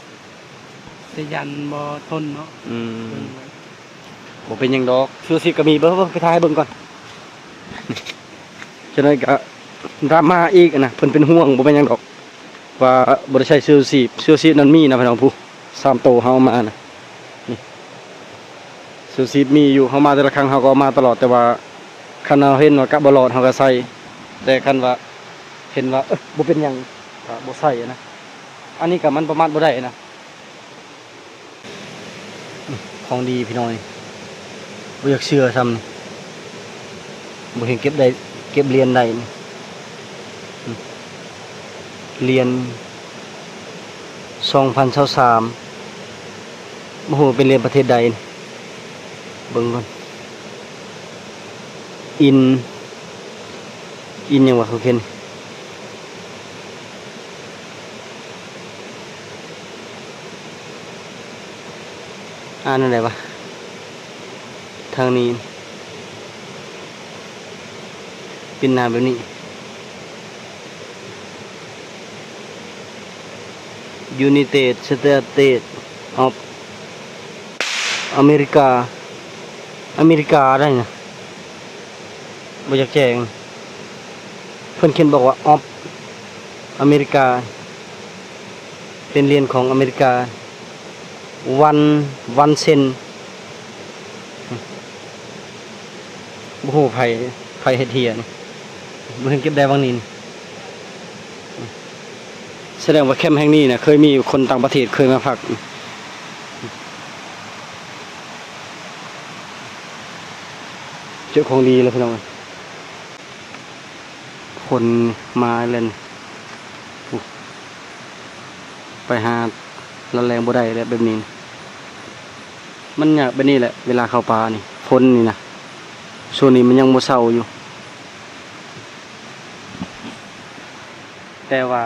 ແຕ່ຢ້ານບໍ່ທົນເນາະ. ອືມ ເບິ່ງໄວ້ ບໍ່ເປັນຫຍັງດອກ ເສື້ອຊູຊີບກະມີ. ເບິ່ງ ເບິ່ງ ໄປຖ່າຍໃຫ້ເບິ່ງກ່ອນ. ຈັກໜ້ອຍກະດຣາມາອີກນະ ເພິ່ນເປັນຫ່ວງ ບໍ່ເປັນຫຍັງດອກ ວ່າບໍ່ໄດ້ໃສ່ເສື້ອຊູຊີບ. ເສື້ອຊູຊີບນັ້ນມີນະພີ່ນ້ອງ ຜູ້ສາມໂຕເຮົາເອົາມານະ. ນີ້ ເສື້ອຊູຊີບມີຢູ່ ເຮົາມາແຕ່ລະຄັ້ງເຮົາກໍເອົາມາຕະຫຼອດ ແຕ່ວ່າຄັນເຮົາເຫັນວ່າກະບໍ່ລອດເຮົາກະໃສ່ ແຕ່ຄັນວ່າເຫັນວ່າ ເອີ ບໍ່ເປັນຫຍັງກະບໍ່ໃສ່ນະ. ອັນນີ້ກະມັນປະມາດບໍ່ໄດ້ນະ. ຂອງດີພີ່ນ້ອງ ບໍ່ຢາກເຊື່ອຊ້ຳ ບໍ່ເຫັນເກັບໄດ້ ເກັບຫຼຽນໄດ້ນີ້ ຫຼຽນສອງພັນຊາວສາມ ບໍ່ຮູ້ເປັນຫຼຽນປະເທດໃດ ເບິ່ງກ່ອນ. ອິນ ອິນຫຍັງວະ ເຂົາຂຽນ ອ່ານແນວໃດວະ? ທາງນີ້ ເປັນໜ້າແບບນີ້. United States of America ອາເມລິກາໄດ້ນະ ບໍ່ຢາກແຈ້ງ ເພິ່ນຂຽນບອກວ່າ of ອາເມລິກາ ເປັນຫຼຽນຂອງອາເມລິກາ. ວັນ ວັນເຊັນ ບໍ່ຮູ້ໃຜ ໃຜເຮັດເຮຍນີ້ ບໍ່ເຫັນເກັບໄດ້ຫວ່າງນີ້. ສະແດງວ່າແຄມແຫ່ງນີ້ນະ ເຄີຍມີຄົນຕ່າງປະເທດເຄີຍມາພັກ. ເຈົ້າຂອງດີແລ້ວ ພີ່ນ້ອງເອີຍ. ຄົນມາແລ້ວນີ້ ໄປຫາລະແລງບໍ່ໄດ້ແລ້ວແບບນີ້. ມັນຍາກແບບນີ້ແຫຼະ ເວລາເຂົ້າປ່ານີ້ ຝົນນີ້ນະ ຊ່ວງນີ້ມັນຍັງບໍ່ເຊົາຢູ່ ແຕ່ວ່າ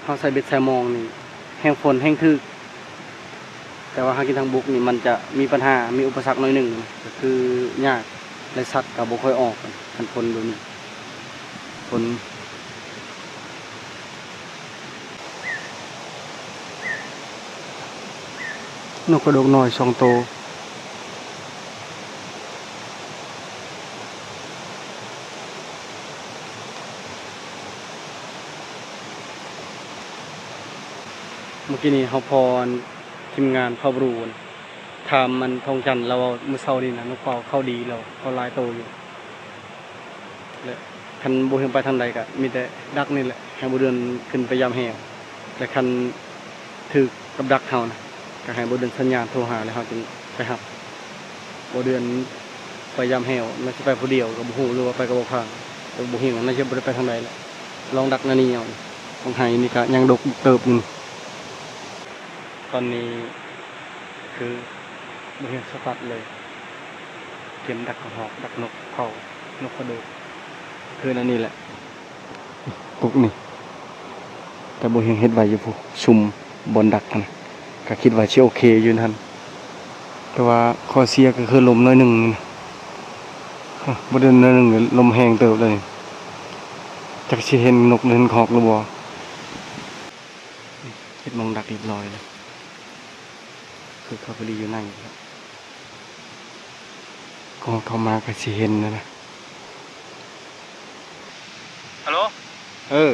ເຮົາໃສ່ເບັດໃສ່ມອງນີ້ ແຮ່ງຝົນແຮ່ງຖືກ. ແຕ່ວ່າຫາກິນທາງບົກນີ້ ມັນຈະມີບັນຫາ ມີອຸປະສັກໜ້ອຍໜຶ່ງ ກໍຄືຍາກ ແລະ ສັດກໍບໍ່ຄ່ອຍອອກ ຄັນຝົນແບບນີ້ ຝົນ. ນົກກະດົກນ້ອຍສອງໂຕ. ເມື່ອກີ້ນີ້ເຮົາພໍ້ອັນທີມງານເຜົ່າບຣູນ ຖາມມັນທອງຈັນ ລາວເວົ້າມື້ເຊົ້ານີ້ນະ ນົກເປົ້າເຂົ້າດີແລ້ວ ເຂົ້າຫຼາຍໂຕຢູ່. ແລະ ຄັນບໍ່ຮູ້ໄປທາງໃດກະມີແຕ່ດັກນີ້ແຫຼະ ໃຫ້ບໍ່ເດືອນຂຶ້ນໄປຢາມແຮ້ວ ແລະ ຄັນຖືກກັບດັກເຮົານະ ກະໃຫ້ບໍ່ເດືອນສັນຍານໂທຫາ ແລ້ວເຮົາຈຶ່ງໄປຮັບ. ບໍ່ເດືອນໄປຢາມແຮ້ວ ໜ້າຊິໄປຜູ້ດຽວກະບໍ່ຮູ້ ຫຼືວ່າໄປກັບບໍ່ພາງ ແຕ່ບໍ່ເຫັນວ່າໜ້າຈະບໍ່ໄດ້ໄປທາງໃດແຫຼະ ລອງດັກໜ້ານີ້ເອົາ. ຂອງໄຮ່ນີ້ກະຍັງດົກເຕີບຢູ່ ຕອນນີ້ຄືບໍ່ເຫັນສະຕັດເລີຍ ຕຽມດັກກະຮອກ ດັກນົກເຂົາ ນົກກະໂດກ ຄືອັນນີ້ແຫຼະ ກົກນີ້ ແຕ່ບໍ່ເຫັນເຮັດໄວ້ຢູ່ພຸ້ນ ຊຸມບ່ອນດັກຫັ້ນນະ ກະຄິດວ່າຊິໂອເຄຢູ່ຫັ້ນ ແຕ່ວ່າຂໍ້ເສຍກະຄືລົມໜ້ອຍໜຶ່ງນີ້ນະ ບໍ່ໄດ້ໜ້ອຍໜຶ່ງ ລົມແຮງເຕີບເລີຍ ຈັກຊິເຫັນນົກເຫັນຮອກຫຼືບໍ່. ເຮັດໝ່ອງດັກຮຽບຮ້ອຍແລ້ວ ຄືເຂົາໄປລີ້ຢູ່ໃນແລ້ວ ກ່ອນເຂົ້າມາກໍຊິເຫັນຫັ້ນນະ. ຮັລໂຫຼ ເອີ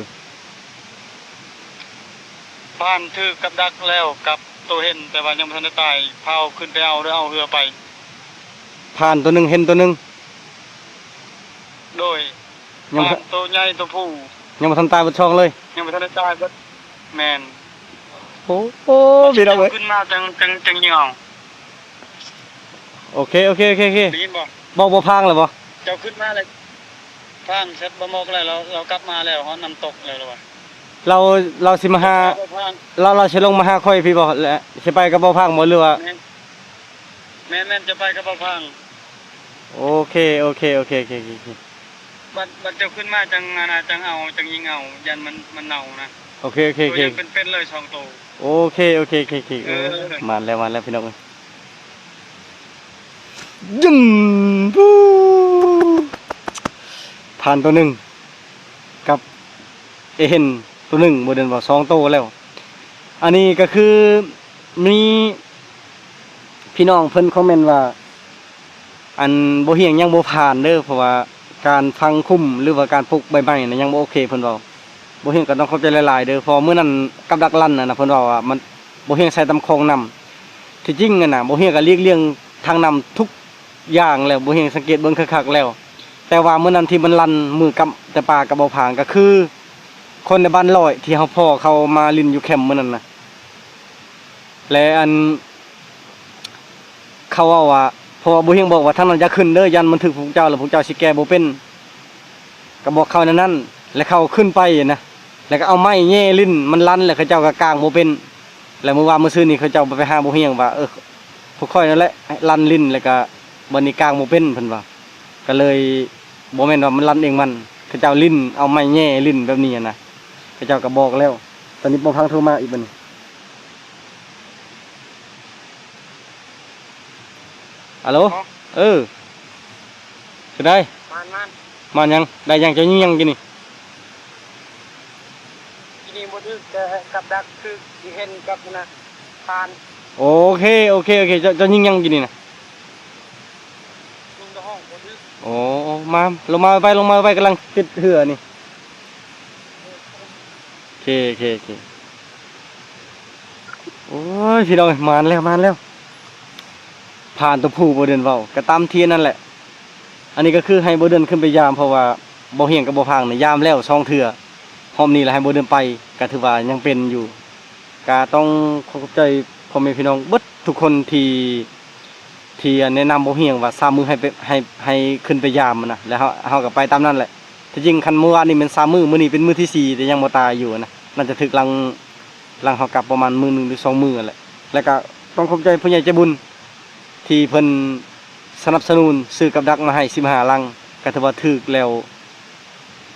ຜ່ານຖືກກັບດັກແລ້ວ ກັບໂຕເຫັນ ແຕ່ວ່າຍັງບໍ່ທັນໄດ້ຕາຍ ພາວຂຶ້ນໄປເອົາ ຫຼືເອົາເຮືອໄປ. ຜ່ານໂຕໜຶ່ງ ເຫັນໂຕໜຶ່ງ ໂດຍ ຍັງບໍ່ທັນ ຜ່ານໂຕໃຫຍ່ໂຕຜູ້ ຍັງບໍ່ທັນຕາຍເບິດຊ່ອງເລີຍ ຍັງບໍ່ທັນໄດ້ຕາຍເບິດ. ແມ່ນ. ໂອ້ ໂອ້ ພີ່ນ້ອງເອີຍ ຂຶ້ນມາຈັ່ງ ຈັ່ງ ຈັ່ງຍິງເອົາ. ໂອເຄ ໂອເຄ ໂອເຄ ໂອເຄ ໄດ້ຍິນບໍ່? ເວົ້າບໍ່ພາງແລ້ວບໍ່? ເຈົ້າຂຶ້ນມາແລ້ວ ພາງແຊັດບໍ່ໝອກແລ້ວ ລາວ ລາວກັບມາແລ້ວ ຮອດນ້ຳຕົກແລ້ວລະວ່າ ລາວ ລາວຊິມາຫາ ລາວ ລາວຊິລົງມາຫາຂ້ອຍພີ້ບໍ່? ແລະ ຊິໄປກັບບໍ່ພາງບໍ່ ຫຼືວ່າ? ແມ່ນ ແມ່ນ ແມ່ນ ຈະໄປກັບບໍ່ພາງ. ໂອເຄ ໂອເຄ ໂອເຄ ໂອເຄ ໂອເຄ. ບັດ ບັດເຈົ້າຂຶ້ນມາຈັ່ງ ອັນນ່າ ຈັ່ງເອົາ ຈັ່ງຍິງເອົາ ຢ້ານມັນ ມັນເນົ່ານະ. ໂອເຄ ໂອເຄ ໂອເຄ ໂຕຍັງເປັນໆເລີຍສອງໂຕ. ໂອເຄ ໂອເຄ ໂອເຄ ໂອເຄ. ເອີ ໂອ້ ມາແລ້ວ ມາແລ້ວ ພີ່ນ້ອງເອີຍ ດຶງ ພູ ຜ່ານໂຕໜຶ່ງ ກັບເອເຫັນໂຕໜຶ່ງ ບໍ່ເດີນວ່າສອງໂຕແລ້ວ. ອັນນີ້ກໍຄືມີພີ່ນ້ອງເພິ່ນຄອມເມັນວ່າ ອັນ ບໍ່ຮຽງຍັງບໍ່ຜ່ານເດີ ເພາະວ່າການຝັງຂຸມ ຫຼືວ່າການປຸກໃບໄມ້ນະຍັງບໍ່ໂອເຄ ເພິ່ນເວົ້າ. ບໍ່ຮຽງກໍຕ້ອງຂອບໃຈຫຼາຍໆເດີ ເພາະວ່າມື້ນັ້ນກັບດັກລັນຫັ້ນນະ ເພິ່ນເວົ້າວ່າມັນ ບໍ່ຮຽງໃສ່ຕາມຄອງນ້ຳ. ທີ່ຈິງຫັ້ນນະ ບໍ່ຮຽງກໍຫຼີກລ່ຽງທາງນ້ຳທຸກຢ່າງແລ້ວ ບໍ່ຮຽງສັງເກດເບິ່ງຄັກໆແລ້ວ. ແຕ່ວ່າມື້ນັ້ນທີ່ມັນລັນ ມື້ກັບແຕ່ປ່າກັບບໍ່ພາງ ກໍຄືຄົນໃນບ້ານລອຍທີ່ເຮົາພໍ້ເຂົາມາຫຼິ້ນຢູ່ແຄມມື້ນັ້ນນະ ແລະ ອັນ ເຂົາເວົ້າວ່າ ເພາະວ່າບໍ່ຮຽງບອກວ່າທາງນັ້ນຢ່າຂຶ້ນເດີ ຢ້ານມັນຖືກພວກເຈົ້າ ແລ້ວພວກເຈົ້າຊິແກ້ບໍ່ເປັນ ກໍບອກເຂົາແນວນັ້ນ ແລ້ວເຂົາຂຶ້ນໄປນະ ແລ້ວກໍເອົາໄມ້ແຍ່ຫຼິ້ນ ມັນລັນ ແລ້ວເຂົາເຈົ້າກໍກາງບໍ່ເປັນ. ແລ້ວມື້ວານມື້ຊືນນີ້ເຂົາເຈົ້າໄປຫາບໍ່ຮຽງວ່າ ເອີ ພວກຂ້ອຍນັ້ນແຫຼະລັນຫຼິ້ນ ແລ້ວກໍບັດນີ້ກາງບໍ່ເປັນ ເພິ່ນວ່າ. ກໍເລີຍບໍ່ແມ່ນວ່າມັນລັນເອງມັນ ເຂົາເຈົ້າຫຼິ້ນ ເອົາໄມ້ແຍ່ຫຼິ້ນແບບນີ້ຫັ້ນນະ ເຂົາເຈົ້າກໍບອກແລ້ວ. ຕອນນີ້ບໍ່ພັງໂທມາອີກບັດນີ້. ອາໂລ ເອີ ເປັນໃດ? ມານ ມານ ມານຫຍັງ? ໄດ້ຫຍັງ? ເຈົ້າຍິງຫຍັງກີ້ນີ້? ກີ້ນີ້ບໍ່ຖືກ ແຕ່ກັບດັກຖືກ ທີ່ເຫັນກັບນະ ຜ່ານ. ໂອເຄ ໂອເຄ ໂອເຄ ເຈົ້າ ເຈົ້າຍິງຫຍັງກີ້ນີ້ນະ? ຍິງຕະຫ້ອງບໍ່ຖືກ. ໂອ້ ມາ ລົງມາໄວໆ ລົງມາໄວໆ ກຳລັງຕິດເຮືອນີ້. ໂອເຄ ໂອເຄ ໂອເຄ. ໂອ້ຍ ພີ່ນ້ອງເອີຍ ມານແລ້ວ ມານແລ້ວ. ຜ່ານຕົວຜູ້ ບໍ່ເດີນເວົ້າ ກໍຕາມທີ່ອັນນັ້ນແຫຼະ. ອັນນີ້ກໍຄືໃຫ້ບໍ່ເດີນຂຶ້ນໄປຢາມ ເພາະວ່າບໍ່ຮຽງກັບບໍ່ພັງນີ້ຢາມແລ້ວສອງເທື່ອ ຮອບນີ້ລະໃຫ້ບໍ່ເດີນໄປ ກໍຖືວ່າຍັງເປັນຢູ່. ກະຕ້ອງຂໍຂອບໃຈພໍ່ແມ່ພີ່ນ້ອງເບິດທຸກຄົນທີ່ ທີ່ແນະນຳບໍ່ຮຽງວ່າຊາມມື້ໃຫ້ໄປ ໃຫ້ ໃຫ້ຂຶ້ນໄປຢາມນະ ແລ້ວເຮົາ ເຮົາກໍໄປຕາມນັ້ນແຫຼະ. ທີ່ຈິງຄັນມື້ວານນີ້ແມ່ນຊາມມື້ ມື້ນີ້ເປັນມື້ທີສີ່ ແຕ່ຍັງບໍ່ຕາຍຢູ່ນະ ໜ້າຈະຖືກຫຼັງ ຫຼັງເຮົາກັບປະມານມື້ໜຶ່ງຫຼືສອງມື້ຫັ້ນແຫຼະ. ແລ້ວກໍຕ້ອງຂອບໃຈຜູ້ໃຫຍ່ໃຈບຸນ ທີ່ເພິ່ນສະໜັບສະໜູນຊື້ກັບດັກມາໃຫ້ສິບຫ້າຫຼັງ ກໍຖືວ່າຖືກແລ້ວ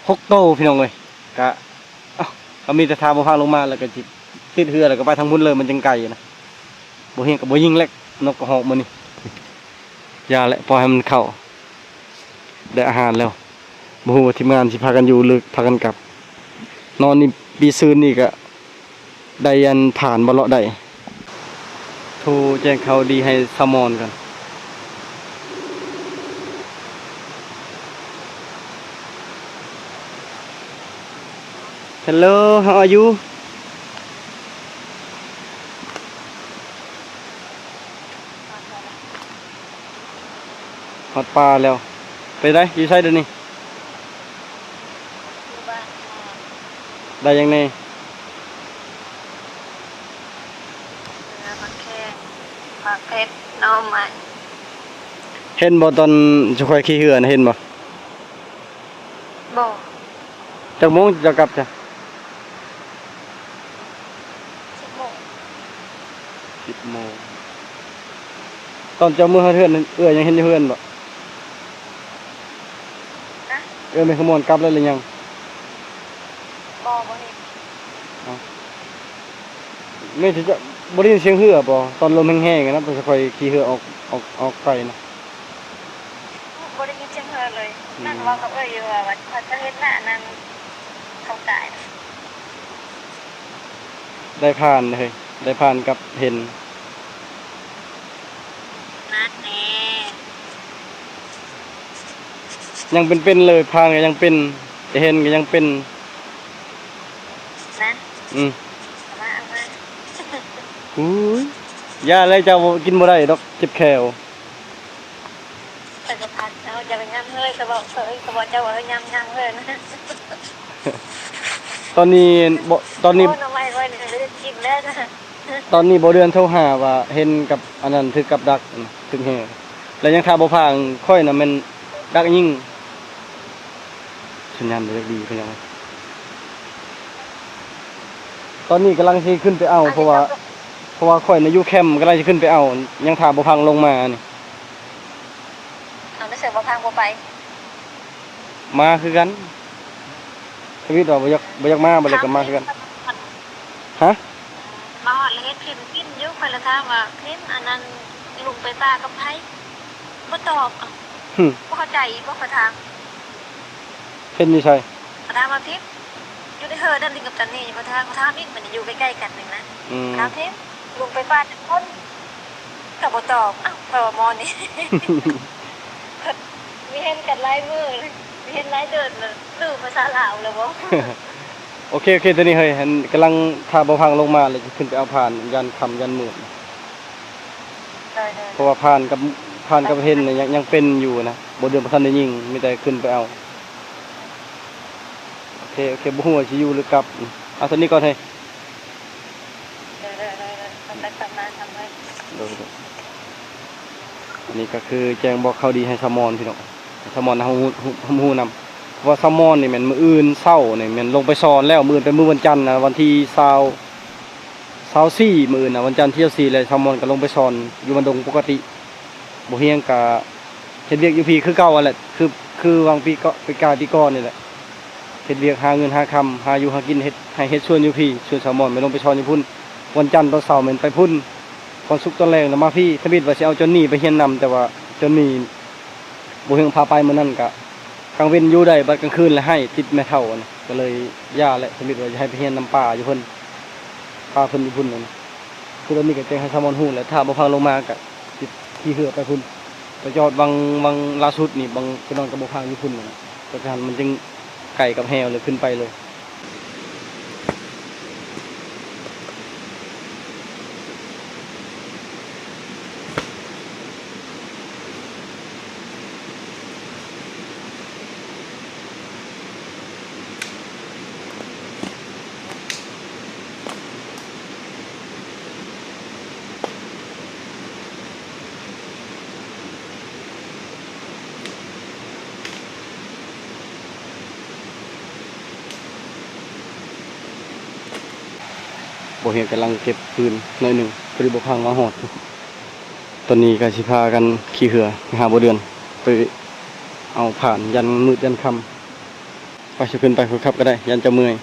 ຫົກໂຕ ພີ່ນ້ອງເອີຍ. ກະ ເອົ້າ ກໍມີແຕ່ຖ້າບໍ່ພັງລົງມາ ແລ້ວກໍຊິຕິດເຮືອ ແລ້ວກໍໄປທາງພຸ້ນເລີຍ ມັນຈັ່ງໄກນະ. ບໍ່ຮຽງກໍບໍ່ຍິງແລ້ວ ນົກກະຮອກມື້ນີ້ ຢ່າແຫຼະ ປ່ອຍໃຫ້ມັນເຂົ້າ. ໄດ້ອາຫານແລ້ວ ບໍ່ຮູ້ວ່າທີມງານຊິພາກັນຢູ່ ຫຼືພາກັນກັບ. ນອນນີ້ ປີຊືນນີ້ກະໄດ້ອັນຜ່ານບໍ່ ເລາະໄດ້. ໂທແຈ້ງຂ່າວດີໃຫ້ສາວມອນກ່ອນ. Hello, how are you? ຮອດປ່າແລ້ວ. ເປັນໃດ? ຢູ່ໃສດຽວນີ້? ຢູ່ບ້ານ. ໄດ້ຫຍັງແດ່? ເອີ ໝາກແຂ້ງ ໝາກເຜັດ ໜໍ່ໄມ້. ເຫັນບໍ່ ຕອນເຈົ້າຂ້ອຍຂີ່ເຮືອນະ ເຫັນບໍ່? ບໍ່. ຈັກໂມງເຈົ້າກັບຈ້ະ? ສິບໂມງ. ສິບໂມງ. ຕອນເຈົ້າເມືອຮອດເຮືອນ ເອື້ອຍຍັງເຫັນຢູ່ເຮືອນບໍ່? ຮະ? ເອື້ອຍແມ່ຂະມວນກັບແລ້ວຫຼືຍັງ? ບໍ່ ບໍ່ເຫັນ. ເອົ້າ ແມ່ນຈະ ບໍ່ໄດ້ຍິນສຽງເຮືອບໍ່? ຕອນລົມແຮງໆນະ ເພິ່ນຈະຄ່ອຍຂີ່ເຮືອອອກ ອອກ ອອກໄປນະ. ບໍ່ໄດ້ຍິນສຽງເຮືອເລີຍ. ອືມ ນັ້ນເວົ້າກັບເອື້ອຍຢູ່ວ່າ ວ່າເຂົາຈະເຮັດນະ ອັນນັ້ນ ເຂົາກາຍ ໄດ້ຜ່ານເຮີ້ຍ ໄດ້ຜ່ານກັບເຫັນ. ນັ້ນແນ່ ຍັງເປັນໆເລີຍ ຜ່ານກໍຍັງເປັນ ເຫັນກໍຍັງເປັນ. ນະ ອືມ ເອົາມາ ເອົາມາ. ອຸ້ຍ ຢ່າເລີຍ ເຈົ້າ ກິນບໍ່ໄດ້ດອກ ເຈັບແຂ້ວ. ເພິ່ນກໍພັກເນາະ ຢ່າໄປຍຳເຮີ້ຍ ສະບອກເຮີ້ຍ ສະບອກເຈົ້າວ່າເຮີ້ຍ ຍຳ ຍຳເຮີ້ຍນະ. ຕອນນີ້ບໍ່ ຕອນນີ້ ໂອ້ ໜໍ່ໄມ້ຂ້ອຍນີ້ກໍໄດ້ກິນແລ້ວນະ. ຕອນນີ້ບໍ່ເດືອນໂທຫາວ່າເຫັນກັບອັນນັ້ນ ຖືກກັບດັກ ຖືກແຮ່ ແລ້ວຍັງຖ້າບໍ່ພາງ. ຂ້ອຍນະແມ່ນດັກຍິງ. ສັນຍານບໍ່ຢາກດີຄືຫຍັງ. ຕອນນີ້ກຳລັງຊິຂຶ້ນໄປເອົາ ເພາະວ່າ ເພາະວ່າຂ້ອຍນະຢູ່ແຄມ ກຳລັງຊິຂຶ້ນໄປເອົາ ຍັງຖ້າບໍ່ພັງລົງມານີ້. ເອົາ ແລ້ວເສືອບໍ່ພັງບໍ່ໄປ? ມາຄືກັນ. ທະວິດວ່າບໍ່ຢາກ ບໍ່ຢາກມາ ບໍ່ຢາກກໍມາຄືກັນ. ຮະ? ມາຮອດລະເຮັດພິມກິນຢູ່ ຂ້ອຍລະຖາມວ່າ ພິມ ອັນນັ້ນ ລຸງໄປປ່າກັບໃຜ? ບໍ່ຕອບ. ຫຶ ບໍ່ເຂົ້າໃຈອີກບໍ່ ຂ້ອຍຖາມ. ເຫັນຢູ່ໃສ? ຂ້ອຍຖາມວ່າ ພິມ ຢູ່ໃນເຮີນັ້ນ ຫຼິ້ນກັບຈັນນີ້ບໍ່? ຂ້ອຍຖາມ ຂ້ອຍຖາມອີກ ມັນຢູ່ໃກ້ໆກັນນີ້ນະ. ອືມ ຖາມ ພິມ ລຸງໄປປ່າຈັກຄົນ? ກໍບໍ່ຕອບ. ອ້າວ ຂ້ອຍວ່າໝໍນີ້ ມີເຫັນກັນຫຼາຍມື້ ມີເຫັນຫຼາຍເດືອນ ລືມພາສາລາວແລ້ວບໍ່? ໂອເຄ ໂອເຄ ຕອນນີ້ເຮີ້ຍ ອັນ ກຳລັງຖ້າບໍ່ພັງລົງມາ ແລ້ວຈະຂຶ້ນໄປເອົາພານ ຢ້ານຄ່ຳຢ້ານມືດ. ໂດຍໆ ເພາະວ່າພານກັບ ພານກັບເຫັນນີ້ຍັງ ຍັງເປັນຢູ່ນະ ບໍ່ເດືອນບໍ່ທັນໄດ້ຍິງ ມີແຕ່ຂຶ້ນໄປເອົາ. ໂອເຄ ໂອເຄ ບໍ່ຮູ້ວ່າຊິຢູ່ຫຼືກັບ. ເອົາ ເທົ່ານີ້ກ່ອນເຮີ້ຍ. ໂດຍໆໆ ເອົາໄປກັບມາທຳເລີຍ. ໂດຍໆ ອັນນີ້ກໍຄືແຈ້ງບອກຂ່າວດີໃຫ້ສາວມອນພີ່ນ້ອງ ສາວມອນເຮົາຮູ້ ຮູ້ນຳ ເພາະວ່າສາວມອນນີ້ແມ່ນມື້ອື່ນເຊົ້ານີ້ແມ່ນລົງໄປສອນແລ້ວ ມື້ອື່ນເປັນມື້ວັນຈັນນະ ວັນທີຊາວ ຊາວສີ່ ມື້ອື່ນນະ ວັນຈັນທີຊາວສີ່ ແລ້ວສາວມອນກໍລົງໄປສອນຢູ່ບ້ານດົງປົກກະຕິ. ບໍ່ຮຽງກະ ເຮັດວຽກຢູ່ພີ້ຄືເກົ່າຫັ້ນແຫຼະ ຄື ຄືຫວ່າງປີເກາະ ປີກາຍປີກ່ອນນີ້ແຫຼະ. ເຮັດວຽກຫາເງິນຫາຄຳ ຫາຢູ່ຫາກິນ ເຮັດໄຮ່ເຮັດສວນຢູ່ພີ້ ສວນສາວມອນ ແມ່ນລົງໄປຊ່ອນຢູ່ພຸ້ນ. ວັນຈັນຕອນເຊົ້າແມ່ນໄປພຸ້ນ ວັນສຸກຕອນແລງລະມາພີ້. ທຳອິດວ່າຊິເອົາຈອນນີ້ໄປຮຽນນຳ ແຕ່ວ່າຈອນນີ້ບໍ່ຮຽນພາໄປມື້ນັ້ນກະ ກາງເວັນຢູ່ໄດ້ ບັດກາງຄືນລະໄຫ້ຕິດແມ່ເຖົ້າຫັ້ນ ກະເລີຍຢ່າແຫຼະ. ທຳອິດວ່າຢາກໃຫ້ໄປຮຽນນຳປ້າຢູ່ພຸ້ນ ພາເພິ່ນຢູ່ພຸ້ນນັ້ນ. ຄືຕອນນີ້ກະແຈ້ງໃຫ້ຊາວມອນຮູ້ແຫຼະ ຖ້າບໍ່ພັງລົງມາກະຊິຂີ່ເຮືອໄປພຸ້ນ ໄປຈອດວັງ ວັງລ່າສຸດນີ້ ບັງ ໄປນອນກັບບໍ່ພັງຢູ່ພຸ້ນນັ້ນ ແຕ່ກະຫັ້ນມັນຈຶ່ງໄກກັບແຮ່ວເລີຍ ຂຶ້ນໄປເລີຍ. ບໍ່ເຫັນ ກຳລັງເກັບຟືນໜ້ອຍໜຶ່ງ ພໍດີບໍ່ພັງມາຮອດ. ຕອນນີ້ກະຊິພາກັນຂີ່ເຮືອໄປຫາບໍ່ເດືອນ ໄປເອົາຖ່ານ ຢ້ານມືດຢ້ານຄ່ຳ. ໄປ ຊິຂຶ້ນໄປ ຄົນຂັບກະໄດ້ ຢ້ານຈະເມື່ອຍ.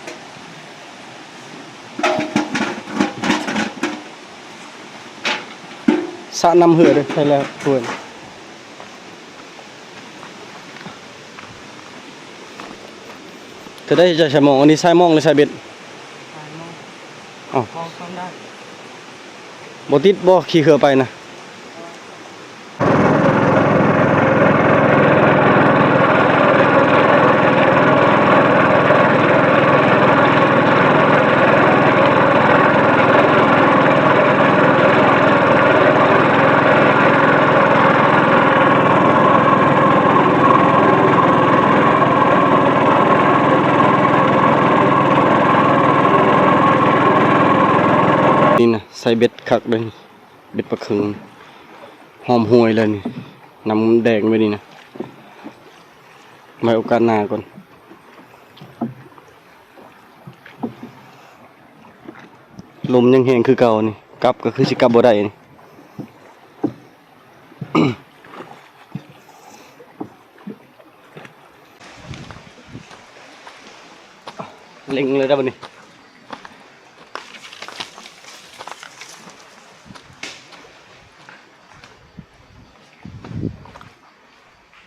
ສະນ້ຳເຮືອເດ້ ໃສ່ແລ້ວເພິ່ນ. ຈະໄດ້ໃຊ້ສາຍມອງ ອັນນີ້ສາຍມອງຫຼືສາຍເບັດ? ສາຍມອງ. ເອົ້າ ມອງຊ່ອງໄດ້. ບໍ່ຕິດບໍ່ ຂີ່ເຮືອໄປນະ? ນີ້ນະ ໃສ່ເບັດຄັກເດ້. ເບັດປາເຄິ່ງ ຫອມຫວຍເລີຍນີ້ ນ້ຳແດງແບບນີ້ນະ ໄວ້ໂອກາດໜ້າກ່ອນ. ລົມຍັງແຮງຄືເກົ່ານີ້ ກັບກະຄືຊິກັບບໍ່ໄດ້ນີ້. ເລັ່ງເລີຍເດີ້ບັດນີ້.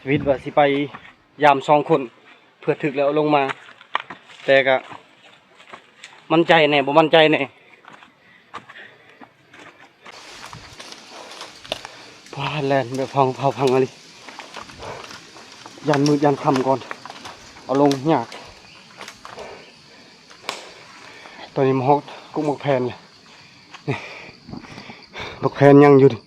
ທຳອິດວ່າຊິໄປຢາມສອງຄົນ ເພື່ອຖືກແລ້ວລົງມາ ແຕ່ກະໝັ້ນໃຈແດ່ ບໍ່ໝັ້ນໃຈແດ່. ປາດ ແລ່ນແບບພັງເຜົາພັງອີ່ຫຼີ ຢ້ານມືດຢ້ານຄ່ຳກ່ອນ ເອົາລົງຍາກ. ຕອນນີ້ມາຮອດກົກໝາກແພນແລ້ວ ນີ້ ໝາກແພນຍັງຢູ່ນີ້.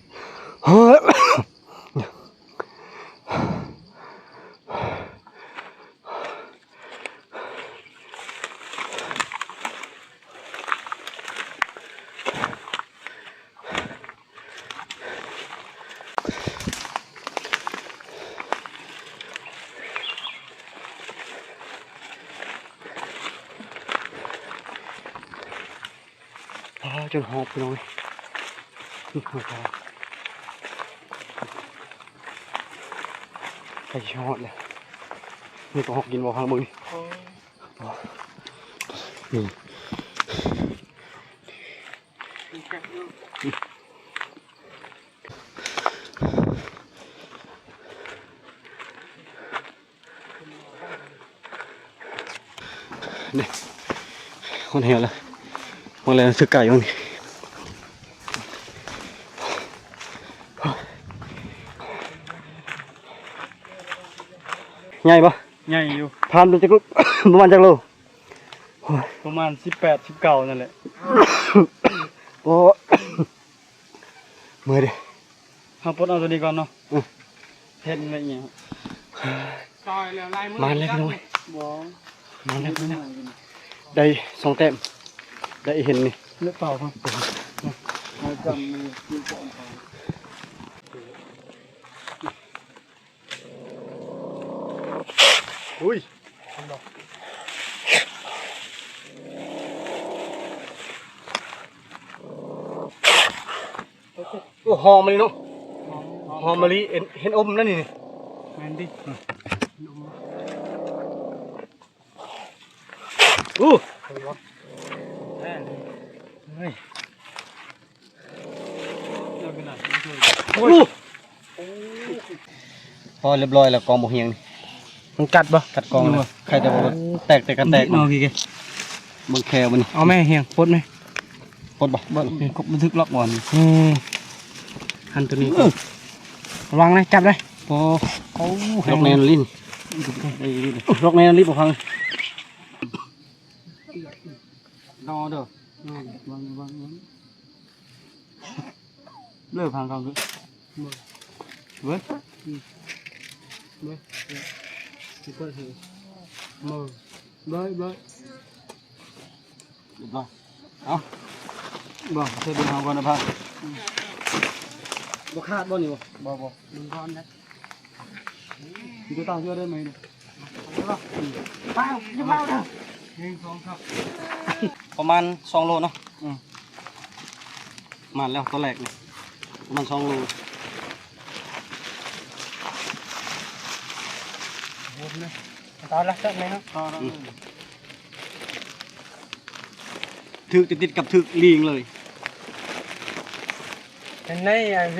ອ້າວ ຈົນຫອບພີ່ນ້ອງເອີຍ ນີ້ຫອບແລ້ວ ໃກ້ຊິຮອດແລ້ວ. ນີ້ກະຫອບກິນບໍ່ ຟັງເບິ່ງນີ້. ນີ້ ນີ້ ຄົນແຮງລະ ມັນແລ່ນຖືກໄກ່ມັນນີ້. ໃຫຍ່ບໍ່? ໃຫຍ່ຢູ່. ຜ່ານໄປຈັກ ປະມານຈັກໂລ? ປະມານສິບແປດ ສິບເກົ້ານັ້ນແຫຼະ. ໂອ້ ເມື່ອຍເດ້. ເຮົາປົດເອົາໂຕນີ້ກ່ອນເນາະ. ອື ເຫັນໄດ້ຫຍັງ? ມາແລ້ວພີ່ນ້ອງເອີຍ. ບໍ່ ມາແລ້ວພີ່ນ້ອງ. ໄດ້ສອງແຕ້ມ ໄດ້ເຫັນນີ້. ເລືອດເປົ່າ ເອົາຈຳມື. ອຸ້ຍ ໂອ້ ຫອມມະລີເນາະ. ຫອມ ຫອມມະລີ ເຫັນ ເຫັນອົມນັ້ນນີ້. ແມ່ນຕິ ໂອ້ ໂອ້ ພໍຮຽບຮ້ອຍແລ້ວ ກອງບໍ່ຮຽງນີ້ ມັນກັດບໍ່? ກັດກອງ ໂອ້ ແລ້ວ ໃຄແຕ່ວ່າແຕກ ແຕກກັນແຕກ ເນາະ ເບິ່ງແຂ້ວມັນນີ້ ເອົາແມ່ຮຽງ ປົດແມ່ ປົດບໍ່? ບໍ່ ນີ້ກົບບັນທຶກລັອກບ່ອນ ເອີ ຫັ້ນໂຕນີ້ ເອີ ລະວັງນະ ຈັບເດີ້ ໂອ້ ໂອ້ ລັອກແນ່ນລີ້ນ ລັອກແນ່ນລີ້ນບໍ່ພັງ ນອເດີ້ ລະວັງ ລະວັງ ລະວັງ. ເລີກທາງເກົ່າເລີຍ ເວີ້ຍ ເວີ້ຍ ເວີ້ຍ ເວີ້ຍ ເວີ້ຍ ເວີ້ຍ ເອົາ ບໍ່ ເຊີນເບິ່ງເຮົາກ່ອນນະພາ ບໍ່ຂາດບໍ່ນີ້ບໍ່? ບໍ່ ບໍ່ ມັນຮ້ອນນະ. ຢູ່ຕ່າງເທື່ອໄດ້ໄໝ? ປະມານສອງໂລເນາະ ອືມ ມາແລ້ວ ໂຕແລກນີ້ ປະມານສອງໂລ ຕອນລະເສີບເລີຍເນາະ ອືມ ຖືກຕິດກັບຖືກລີງເລີຍ ເປັນໄງ ເ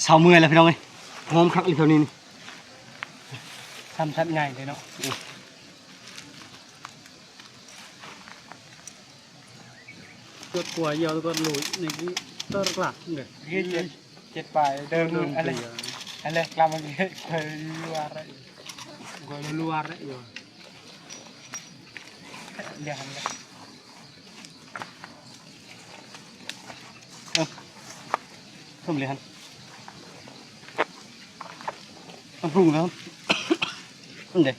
ຊົາເມື່ອຍແລ້ວພີ່ນ້ອງເອີຍ ຫອມຄັກອີ່ແຖວນີ້ນີ້ ຊ້ຳສັດໃຫຍ່ເລີຍເນາະ ກວດກວາຢຽວກວດລຸຍນີ້ ເຕີກະເດີ ເຈັດປາຍເດີ ອັນເລີກລຳມັນກວດລຸຍ ກວດລຸຍ ດຽວຫັ້ນ ເອີ ເພີ່ມເລີຍຫັ້ນ ມັນປຸງແລ້ວ ມັນເດ້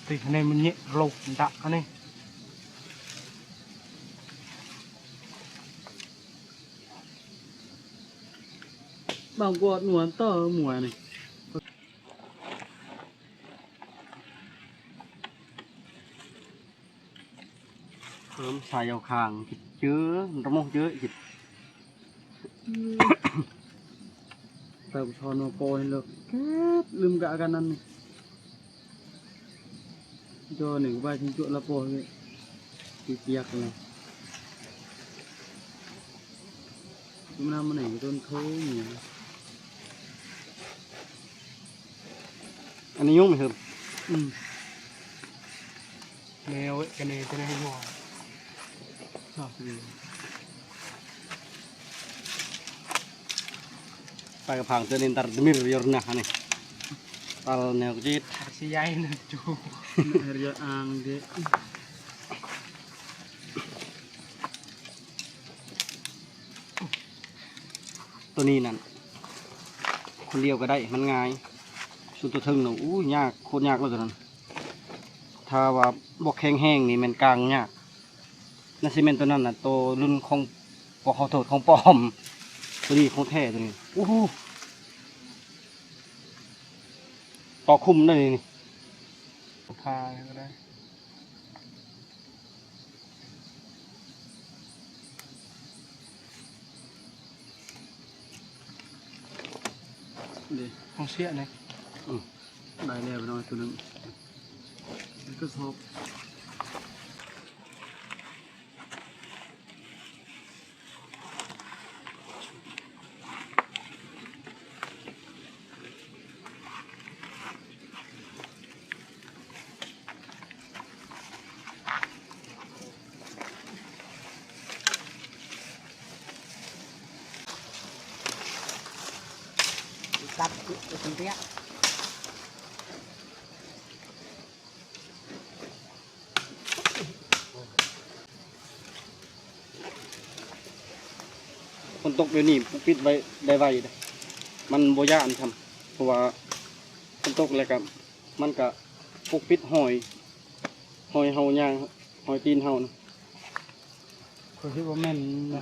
ຕິກະແນນມັນເຍະໂລກດະກະແນນ ບາງກວດໜວນຕໍ່ໝວຍນີ້. ເພີ່ມສາຍເອົາຄາງ ຈື່ ຕະມົກຈື່ ແຕ່ບໍ່ຊອນມາໂປໃຫ້ເລີກ ເກັບລືມກະອາການນັ້ນນີ້ ໂຈນີ້ວ່າຊິຈົວລະໂປເລີຍ ຊິປຽກເລີຍ. ນ້ຳມັນແຫ້ງ ຕົ້ນໂພຫຍັງ ອັນນີ້ຍຸງໄໝເຮີມ ອືມ ແນວກະເນຈະໄດ້ຫົວ ຊອບຢູ່ ປາກະພັງເຕີນິນຕັນດະມິຣຍົລນະຫັ້ນນີ້ ຕັນແນວກະຈິດ ຊິໃຫຍ່ນະຈູ ເຮືອອ່າງເດ. ໂຕນີ້ນັ້ນ ຄົນດຽວກະໄດ້ ມັນງ່າຍ ສ່ວນໂຕເທິງນະ ອູ້ຍ ຍາກ ໂຄດຍາກເລີຍໂຕນັ້ນ ຖ້າວ່າບໍ່ແຂງແຮງນີ້ແມ່ນກາງຍາກ ໜ້າຊິແມ່ນໂຕນັ້ນນະ ໂຕລຸ້ນຂອງ ບໍ່ ຂໍໂທດ ຂອງປອມ ໂຕນີ້ຂອງແທ້ໂຕນີ້ ໂອ້ໂຫ ຕໍ່ຄຸມໄດ້ນີ້ ຜ່າກະໄດ້. ເດ້ ຂອງເຊຍນີ້ ອືມ ໄດ້ແລ້ວພີ່ນ້ອງ ໂຕໜຶ່ງ ກະສອບ. ຕັດເປັນເປຍ. ຝົນຕົກແບບນີ້ ປົກປິດໄວ້ໄດ້ໄວເດ້ ມັນບໍ່ຢ້ານຊ້ຳ ເພາະວ່າຝົນຕົກແລ້ວກະ ມັນກະປົກປິດຮອຍ ຮອຍເຮົາຍ່າງ ຮອຍຕີນເຮົານະ ຂ້ອຍຄິດວ່າແມ່ນນະ.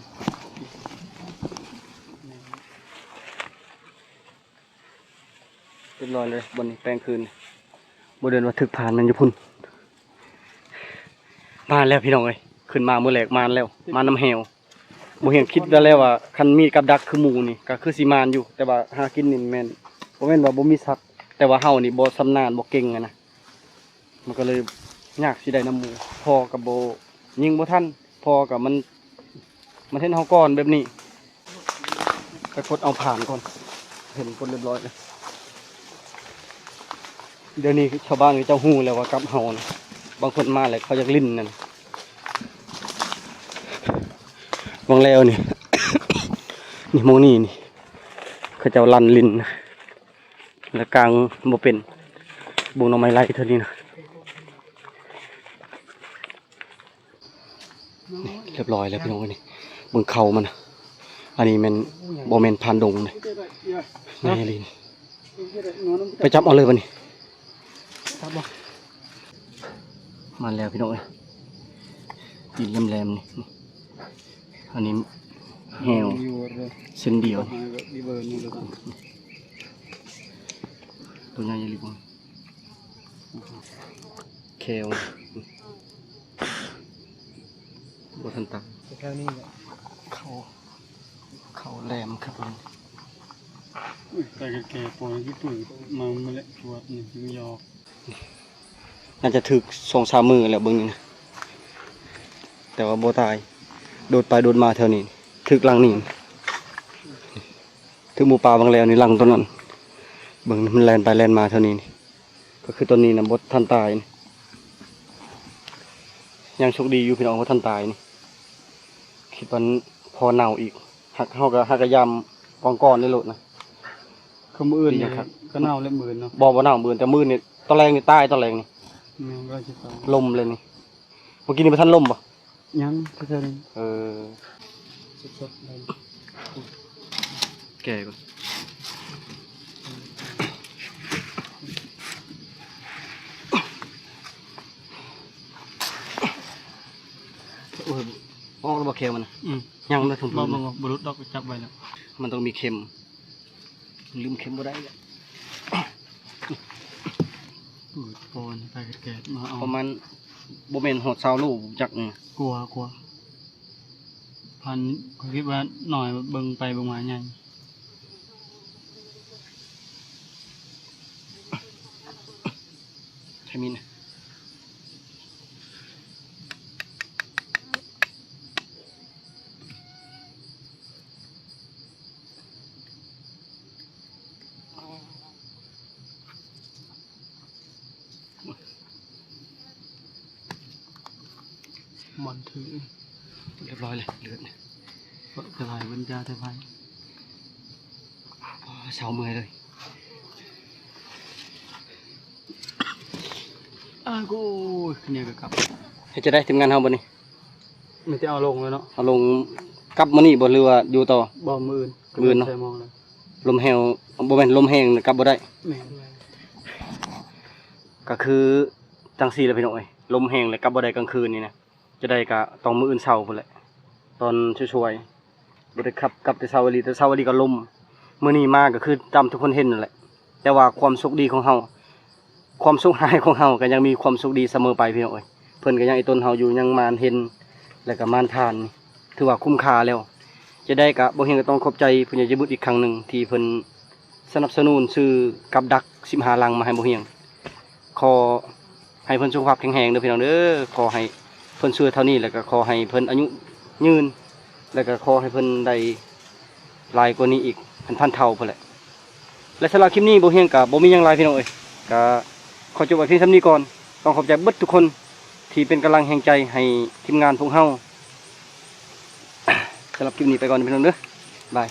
ຮຽບຮ້ອຍເລີຍ ບ່ອນນີ້ແປງຄືນ ບໍ່ເດີນວ່າຖືກຜ່ານແມ່ນຢູ່ພຸ້ນ. ມາແລ້ວພີ່ນ້ອງເອີຍ ຂຶ້ນມາມື້ແລກມາແລ້ວ ມານຳແຮວ ບໍ່ຮຽນຄິດໄດ້ແລ້ວວ່າ ຄັນມີກັບດັກຄືໝູນີ້ ກໍຄືຊິມ່ວນຢູ່, ແຕ່ວ່າຫາກິນນີ້ແມ່ນ ບໍ່ແມ່ນວ່າບໍ່ມີສັດ, ແຕ່ວ່າເຮົານີ້ບໍ່ຊຳນານ ບໍ່ເກັ່ງຫັ້ນນະ, ມັນກໍເລີຍຍາກຊິໄດ້ນຳໝູ. ພໍ່ກໍບໍ່ ຍິງບໍ່ທັນ, ພໍ່ກໍມັນ ມັນເຫັນເຮົາກ່ອນແບບນີ້. ໄປປົດເອົາຜານກ່ອນ, ເຫັນປົດຮຽບຮ້ອຍແລ້ວ. ດຽວນີ້ຊາວບ້ານເຂົາເຈົ້າຮູ້ແລ້ວວ່າກັບເຮົານະ, ບາງຄົນມາແລ້ວເຂົາຢາກຫຼິ້ນນັ້ນ. ວາງແລ້ວນີ້ ນີ້ໝ່ອງນີ້ນີ້ ເຂົາເຈົ້າລັນຫຼິ້ນນະ ແລ້ວກາງບໍ່ເປັນ. ບົງໜໍ່ໄມ້ໄລ່ເທື່ອນີ້ນະ. ຮຽບຮ້ອຍແລ້ວພີ່ນ້ອງເອີຍນີ້ ເບິ່ງເຂົ້າມັນນະ. ອັນນີ້ແມ່ນ ບໍ່ແມ່ນຜ່ານດົງເດ້ ໃຫຍ່ອີ່ຫຼີນີ້. ໄປຈັບເອົາເລີຍບັດນີ້. ມາແລ້ວພີ່ນ້ອງເອີຍ ຕີນແຫຼມໆນີ້. ອັນນີ້ແຮວເສັ້ນດຽວ ຕົວໃຫຍ່ອີ່ຫຼີ. ແຂ້ວ ບໍ່ທັນຕາຍ ແຖວນີ້ແຫຼະ ເຂົ້າ ເຂົ້າແຫຼມຄັກເລີຍ. ຕາຍແກ່ໆ ປອຍຄືປືນມາ ມາແຫຼະ ປວດນີ້ ຊິບໍ່ຢອກ. ໜ້າຈະຖືກສອງສາມມື້ແລ້ວເບິ່ງນີ້ນະ, ແຕ່ວ່າບໍ່ຕາຍ. ໂດດໄປໂດດມາແຖວນີ້ ຖືກຫຼັງນີ້ ຖືກໝູປ່າບາງແລ້ວນີ້ ຫຼັງຕົວນັ້ນ. ເບິ່ງ ມັນແລ່ນໄປແລ່ນມາແຖວນີ້ນີ້ ກໍຄືຕົນນີ້ນະ ບໍ່ທັນຕາຍນີ້. ຍັງໂຊກດີຢູ່ພີ່ນ້ອງ ບໍ່ທັນຕາຍນີ້. ຄິດວ່າພໍເນົ່າອີກ. ຫາກເຮົາກໍ ຫາກກະຢາມກອງກ່ອນໄດ້ໂລດນະ. ຄືມື້ອື່ນນີ້ກໍເນົ່າແລ້ວມື້ອື່ນເນາະ. ບໍ່ ບໍ່ເນົ່າມື້ອື່ນ, ແຕ່ມື້ນີ້ຕອນແລງນີ້ຕາຍ ຕອນແລງນີ້. ແມ່ນ ກໍຊິຕາຍ ລົມເລີຍນີ້. ເມື່ອກີ້ນີ້ບໍ່ທັນລົມບໍ່? ຍັງ ເທື່ອໆນີ້. ເອີ ສົດໆເລີຍ ແກ່ກ່ອນ. ໂອ້ຍ ອອກແລ້ວບໍ່ແຂ້ວມັນນະ? ອືມ ຍັງນະ ເບິ່ງ ເບິ່ງ ບໍ່ຫຼຸດດອກ ຈັບໄວ້ແລ້ວ. ມັນຕ້ອງມີເຂັມ. ລືມເຂັມບໍ່ໄດ້ແຫຼະ. ເປີດປອນໄປແກະມາເອົາ ປະມານບໍ່ແມ່ນຮອດຊາວໂລຈັກນີ້. ກວ່າ ກວ່າ ພັນ ຂ້ອຍຄິດວ່າໜ້ອຍ ເບິ່ງໄປເບິ່ງມາໃຫຍ່. ຂະມິນ ມັນຖືກ ຮຽບຮ້ອຍເລີຍ ເລືອດນີ້. ສະບາຍເບິ່ງຈ້າແທ້ໄພ. ເຊົາເມື່ອຍເລີຍ. ອາ ໂອ້ຍ ແນວກໍກັບ. ເຮັດຈັ່ງໃດທີມງານເຮົາບັດນີ້? ມີແຕ່ເອົາລົງແລ້ວເນາະ. ເອົາລົງ ກັບມື້ນີ້ບໍ່ ຫຼືວ່າຢູ່ຕໍ່? ບໍ່ ມື້ອື່ນ. ມື້ອື່ນເນາະ. ລົມແຮງ ບໍ່ແມ່ນ ລົມແຮງກັບບໍ່ໄດ້. ແມ່ນ. ກໍຄືຈັ່ງຊີ້ແຫຼະພີ່ນ້ອງເອີຍ, ລົມແຮງແລ້ວກັບບໍ່ໄດ້ກາງຄືນນີ້ນະ. ຈະໄດ້ກະຕ້ອງມື້ອື່ນເຊົ້າພຸ້ນແຫຼະ ຕອນສວຍໆ. ບໍ່ໄດ້ຂັບກັບແຕ່ເຊົ້າອີ່ຫຼີ, ແຕ່ເຊົ້າອີ່ຫຼີກໍລົມ. ມື້ນີ້ມາກໍຄືຕາມທຸກຄົນເຫັນນັ້ນແຫຼະ. ແຕ່ວ່າຄວາມໂຊກດີຂອງເຮົາ ຄວາມໂຊກຮ້າຍຂອງເຮົາກໍຍັງມີຄວາມໂຊກດີສະເໝີໄປພີ່ນ້ອງເອີຍ. ເພິ່ນກໍຍັງໄອ້ຕົນເຮົາຢູ່ ຍັງມາເຫັນ ແລ້ວກໍມາທານ ຖືວ່າຄຸ້ມຄ່າແລ້ວ. ຈະໄດ້ກະບໍ່ຮຽນກໍຕ້ອງຂອບໃຈຜູ້ໃຫຍ່ໃຈບຸດອີກຄັ້ງໜຶ່ງ ທີ່ເພິ່ນສະໜັບສະໜູນຊື້ກັບດັກສິບຫ້າຫຼັງມາໃຫ້ບໍ່ຮຽນ. ຂໍໃຫ້ເພິ່ນສຸຂະພາບແຂງແຮງເດີພີ່ນ້ອງເດີ. ຂໍໃຫ້ເພິ່ນຊ່ວຍເທົ່ານີ້ ແລ້ວກໍຂໍໃຫ້ເພິ່ນອາຍຸຍືນ ແລ້ວກໍຂໍໃຫ້ເພິ່ນໄດ້ຫຼາຍກວ່ານີ້ອີກເປັນພັນເທົ່າພຸ້ນແຫຼະ. ແລະ ສຳລັບຄລິບນີ້ບໍ່ຮຽງກໍບໍ່ມີຫຍັງຫຼາຍພີ່ນ້ອງເອີຍ, ກໍຂໍຈົບໄວ້ພຽງສ່ຳນີ້ກ່ອນ. ຕ້ອງຂອບໃຈເບິດທຸກຄົນທີ່ເປັນກຳລັງແຮງໃຈໃຫ້ທີມງານພວກເຮົາ. ສຳລັບຄລິບນີ້ໄປກ່ອນເດີພີ່ນ້ອງເດີ. ບາຍ.